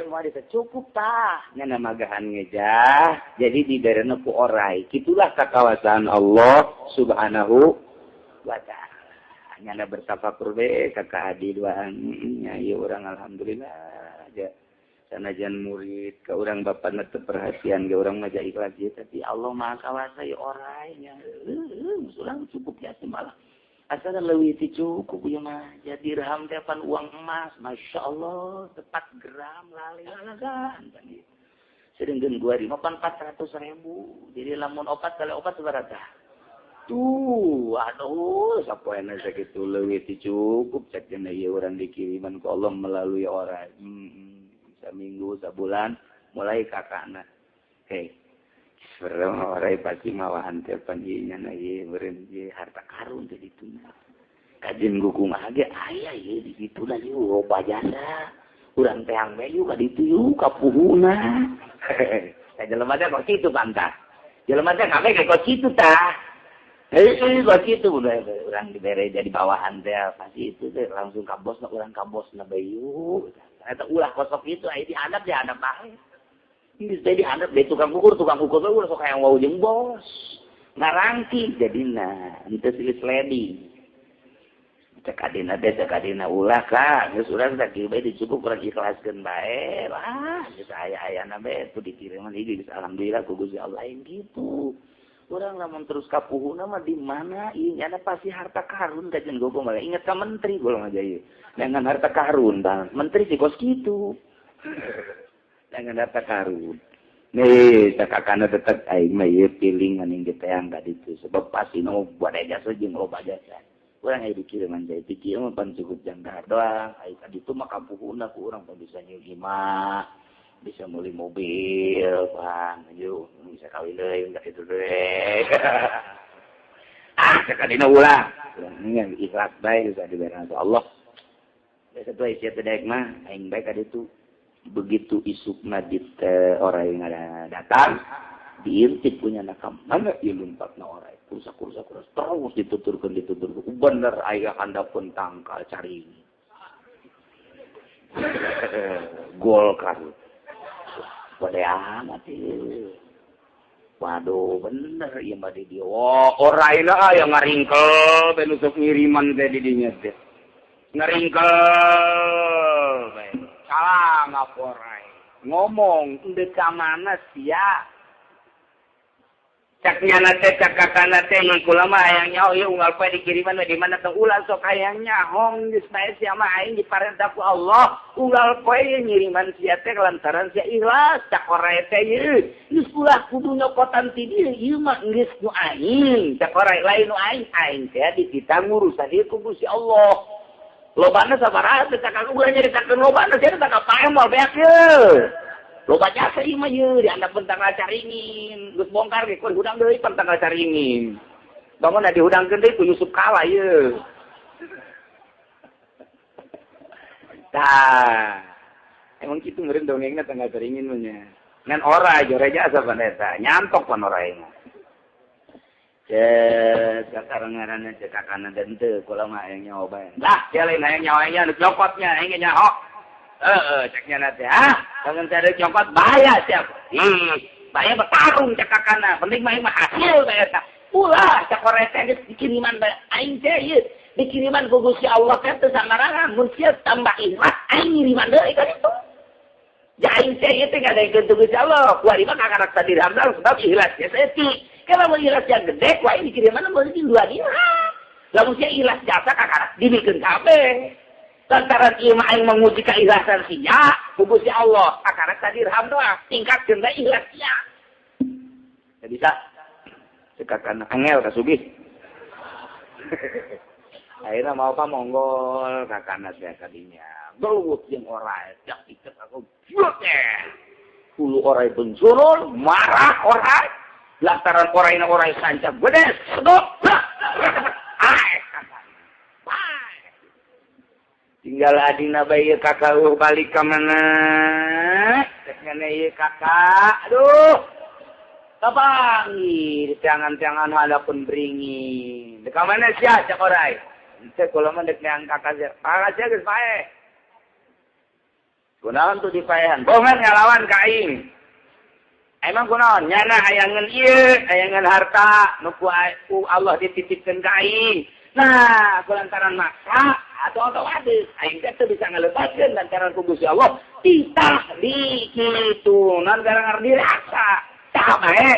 Mau desa cukup tah nya magahan ngejah jadi diberena ku orai. Kitulah kakawasan Allah Subhanahu wa ta'ala. Nyana bertafakur be kakak adi duaan nya ieu urang alhamdulillah aja. Sanajan murid ka urang bapana teu perhatian ge urang mah ikhlas ieu tapi Allah Maha Kawasa ieu orai nya. Urang cukup ya malah. Asal leuwih ti cukup ieu mah jadi dirham teh pan uang emas, masyaallah tepat gram lalalagan pan ieu. Sedengkeun gua di mah pan 400.000. Jadi lamun opat kali opat sabaraha? Tuh, aduh sapoena sakitu leuwih ti cukup cek cenah ieu urang dikiriman ku Allah melalui orang. Saminggu sabulan mulai kakakna. Hei. Sebenarnya orang pasti mawahan teh panjinya na ieu meureun ieu harta karun teh dituna. Kajen kumaha ge aya ieu di ditu da ieu loba jasa. Urang teang we yuk ka ditu yuk ka puhuna. Tah jelema teh kok kitu pantah. Jelema teh kabeh kok kitu tah. Heueuh kok kitu urang dibere jadi bawahan teh pasti itu teh langsung ka bosna urang ka bosna bae yuk. Eta ulah kosok kitu aya dihadap dihadap bae. Geus teh dihadap deui tukang ukur mah ulah sok hayang wau jeung bos. Ngarangki jadina, henteu silih sliding. Cek adina teh cek adina ulah ka, geus urang teh kieu bae dicukup urang ikhlaskeun bae. Wah, geus aya-ayana bae tuh dikiriman ieu geus alhamdulillah ku Gusti Allah yang kitu. Urang lamun terus ka puhuna mah di mana ieu nyana pasti harta karun kajen gogo malah inget ka menteri golong aja ieu. Dengan harta karun bang, menteri sih kos kitu. Dengan harta karun. Nih, sakakana tetep aing mah ieu piling aning diteang ka ditu sebab pasti nu buat jasa jeung loba jasa. Urang aya dikiriman teh ti kieu mah pan cukup jangkar doang. Ai ka ditu mah kampuhuna ku urang pan bisa nyeug imah, bisa meuli mobil, pan yuk bisa kawin deui ka ditu deui. Ah, sakadina ulah. Urang ikhlas bae geus dibere Allah. Geus atuh sia teh daek mah aing bae ka ditu. Begitu isukna di orang yang ada datang Diintip punya nakam mana ieu lumpatna orai. Kursa-kursa terus dituturkeun bener aya handapun tangkal caringin. Golkar. Gede amat ieu. Waduh bener ieu mah di dieu. Wah, oraina aya ngaringkel bae nu sok ngiriman teh di dinya teh. Ngaringkel bae. Salah ngaporai. Ngomong deuk ka mana sia? Cak nyana teh cak kakana teh ngan kula mah hayang nyaho ieu unggal poe dikiriman we di mana teh ulah sok hayang nyaho geus bae sia mah aing diparentah ku Allah unggal poe ngiriman sia teh lantaran sia ikhlas cak orai teh ieu geus ulah kudu nyokotan ti dieu ieu mah geus nu aing cak orai lain nu aing aing teh dititah ngurusan ieu ku Gusti Allah lobana sabaraha teh cak aku ulah nyaritakeun lobana sia teh kapae moal beak ye. Loba jasa ieu mah ieu diandap tanggal caringin, geus bongkar ge kun hudang deui tanggal caringin. Bangun da dihudangkeun deui ku Yusuf Kala ieu. Tah. Emang kitu meureun dongengna tanggal caringin mah nya. Ngan ora jore jasa pan eta, nyantok pan ora ieu. Cet, katarang ngaranna cek kakana dan teu kula mah hayang nyaho bae. Lah, dia lain hayang nyaho nya nu cokotnya aing ge nyaho. Heeh, ceknya nanti, ah, jangan cari cokot bahaya siap. Bahaya bertarung cek kakana, penting mah mah hasil bae eta. Ulah cek orete geus dikiriman bae aing teh ieu, dikiriman ku Gusti Allah teh teu samarangan, mun sia tambah ikhlas aing ngiriman deui ka ditu. Ja aing teh ieu teh ngadaekeun tu Gusti Allah, kuari mah kakarak sadirham sebab ikhlas nya saeutik. Kalau mun ikhlas yang gede ku aing dikiriman mun 2 dirham. Lamun sia ikhlas jasa kakarak dibikeun kabeh. Lantaran ieu mah aing menguji keikhlasan sia, ku Gusti Allah, akara sadirham doang, tingkatkeun bae ikhlas sia. Teu bisa. Cekakan angel ka sugih. Akhirna mau apa monggol kakana sia kadinya. Gelut jeung orai, cak iket aku. Hulu orai bensurul, marah orai. Lantaran oraina orai sancap gede, sedot. Tinggal adina bae kakak balik ka mana? Cek ngene ieu kakak. Aduh. Kapangi di tiangan-tiangan hadapun beringin. Dek ka mana sia cek orai? Cek kula mah dek neang kakak sia. Kakak sia geus paeh. Kunaon tuh dipaehan? Bongan ngalawan ka aing. Emang kunaon? Nyana hayangeun ieu, hayangeun harta nu ku Allah dititipkeun ka aing. Nah, kulantaran maksa atau adus aing teh teu bisa ngalebatkeun lantaran ku Gusti Allah titah di kitu non gara-gara dirasa saha bae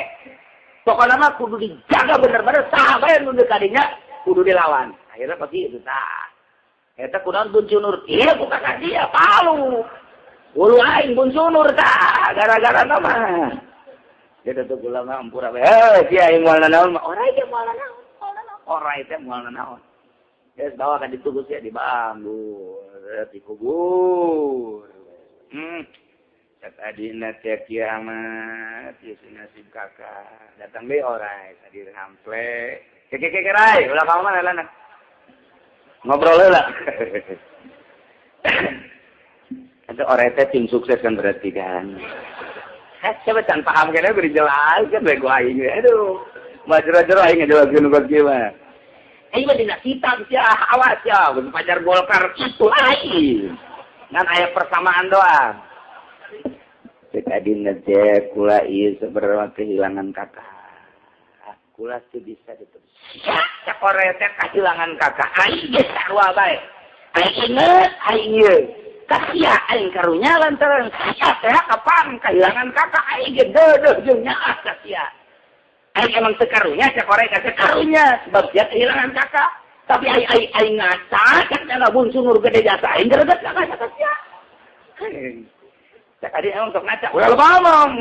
pokona mah kudu dijaga bener-bener saha bae nu deuk kadinya kudu dilawan akhirnya pasti itu tah eta kunaon buncunur ieu ku kakak dia palu bulu aing buncunur tah gara-gara mah dia teh kula mah ampura bae heuh sia aing moal nanaon mah orai teh moal nanaon orai teh moal nanaon. Geus bawa ka ditu geus ya dibanggur, dikubur. Cek adina teh kiamat, ieu nasib kakak. Datang deui orai sadirham ple. Keke rai, ulah ka mana lana. Ngobrol heula. Eta orai teh tim sukses kan berarti kan. Heh, coba can paham kene beri jelaskeun bae ku aing. Aduh, mah jero-jero aing ngajelaskeun nu kieu mah. Aing mah dina kitab sia, awas sia, pacar Golkar itu aing. Ngan aya persamaan doang. Cek adina teh kula ieu sebenarnya kehilangan kakak. Kula teu bisa diterus. Cek ore teh kehilangan kakak. Aing geus sarua bae. Aing inget aing ieu. Kasia aing karunya lantaran sia teh kapan kehilangan kakak aing ge deudeuh jeung nyaah ka sia. Aing emang sekarunya, cek orai ka sekarunya sebab dia kehilangan kakak. Tapi aing aing aing ngaca, cek dana bunsunur gede jasa aing greget kakak cek sia. Cek adi emang sok ngaca, ulah loba omong.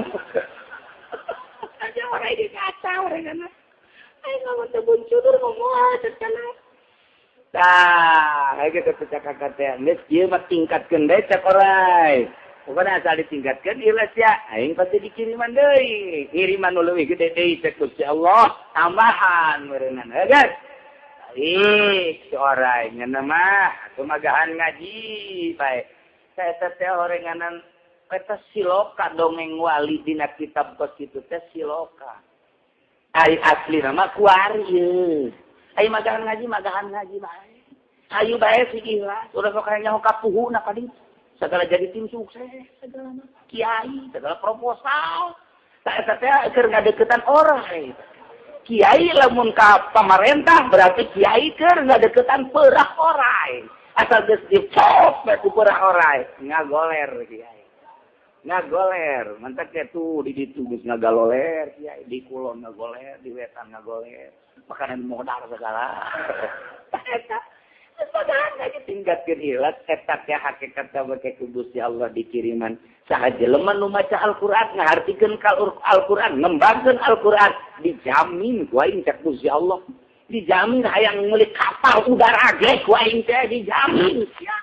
Aja orai di ngaca orai kana. Aing ngomong teh bunsunur ngomong cek kana. Tah, aing ge teh cek kakak teh geus ieu mah tingkatkeun deui cek orai. Pokoknya asal ditingkatkan ikhlas ya, aing pasti dikiriman deui. Kiriman nu leuwih gede deui cek Gusti Allah, tambahan meureunana. Heuh guys. Balik si orai ngeunah mah atuh magahan ngaji bae. Saeta teh orenganan Eta siloka dongeng wali dina kitab kos kitu teh siloka. Ari asli nama kuari ye. Ayo magahan ngaji bae. Ayo bae sih ikhlas. Udah sok aya nyaho kapuhuna ka ditu. Segala jadi tim sukses, segala mah kiai, segala proposal. Tah eta teh keur ngadeukeutan orai. Kiai lamun ka pamarentah berarti kiai keur ngadeukeutan peurah orai. Asal geus dicop bae ku peurah orai, ngagoler kiai. Ngagoler, mantak tuh di ditu geus ngagaloler kiai, di kulon ngagoler, di wetan ngagoler, makanan modal segala. Eta padahal aja tingkatkeun ikhlas eta teh hakikat bake ku Gusti Allah dikiriman. Saha jelema nu maca Al-Qur'an ngahartikeun ka Al-Qur'an, ngembangkeun Al-Qur'an, dijamin ku aing cek Gusti Allah. Dijamin hayang meuli kapal udara ge ku aing teh dijamin sia.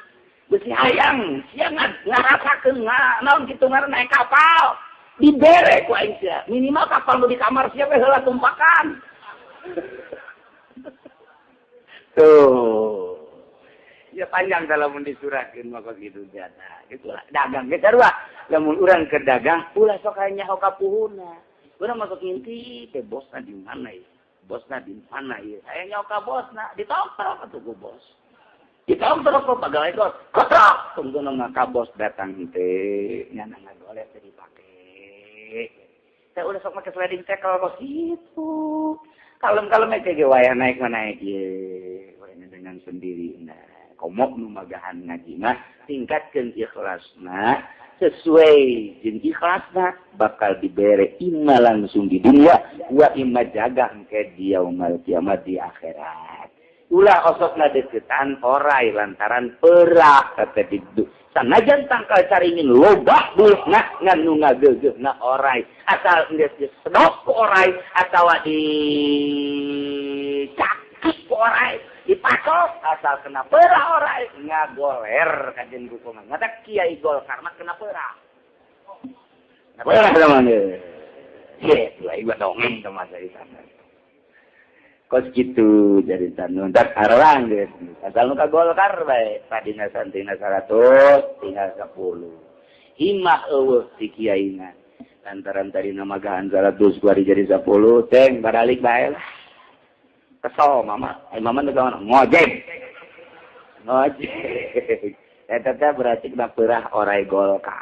Besi hayang sia ngarasakeun naon kitu ngaran naik kapal. Dibere ku aing sia. Minimal kapal nu di kamar sia we heula tumpakan. Tuh. Ya panjang kalau mun disurahkeun mah kitu jata. Itulah dagang ge sarua. Lamun urang keur dagang ulah sok aya nyaho ka puhuna. Urang masuk inti teh bosna di mana ieu? Bosna di mana ieu? Aya nyaho ka bosna, ditongkrok atuh ku bos. Ditongkrok ku pagawe kos. Kotrok tungtuna mah ka bos datang teh nyana ngagoleh teh dipake. Teh ulah sok make sliding tackle kos kitu. Kalem-kalem ge wayah naik mah naik ieu. Wayah dengan sendiri nah. Komok nu magahan ngaji mah tingkatkeun ikhlasna sesuai jeung ikhlasna bakal dibere imma langsung di dunia wa imma jaga engke di yaumul kiamat di akhirat. Ulah osokna deketan orai lantaran peurah kata ditu. Sanajan tangkal caringin lobah duitna ngan nu ngageugeuhna orai asal geus disedok ku orai atawa dicakik ku orai dipasok asal kena perah orai ngagoler kajen hukuman ngata kiai Golkar mah kena perah. Kena perah teman ye. Ye, ieu dongeng teman dari sana. Kos kitu jadi tanun tak arang geus. Asal nu ka Golkar bae tadina santina 100 tinggal 10. Himah eueuh si kiaina. Lantaran tadina magahan 100 kuari jadi 10 teng baralik bae lah. Kesel mama, mama nu kawan ngojek. Ngojek. Eta teh berarti kena peurah orai Golkar.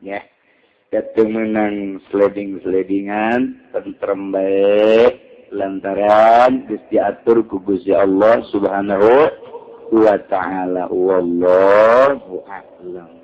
Ya. Jatuh menang sliding-slidingan tentrem bae lantaran geus diatur ku Gusti Allah Subhanahu wa taala. Wallahu a'lam.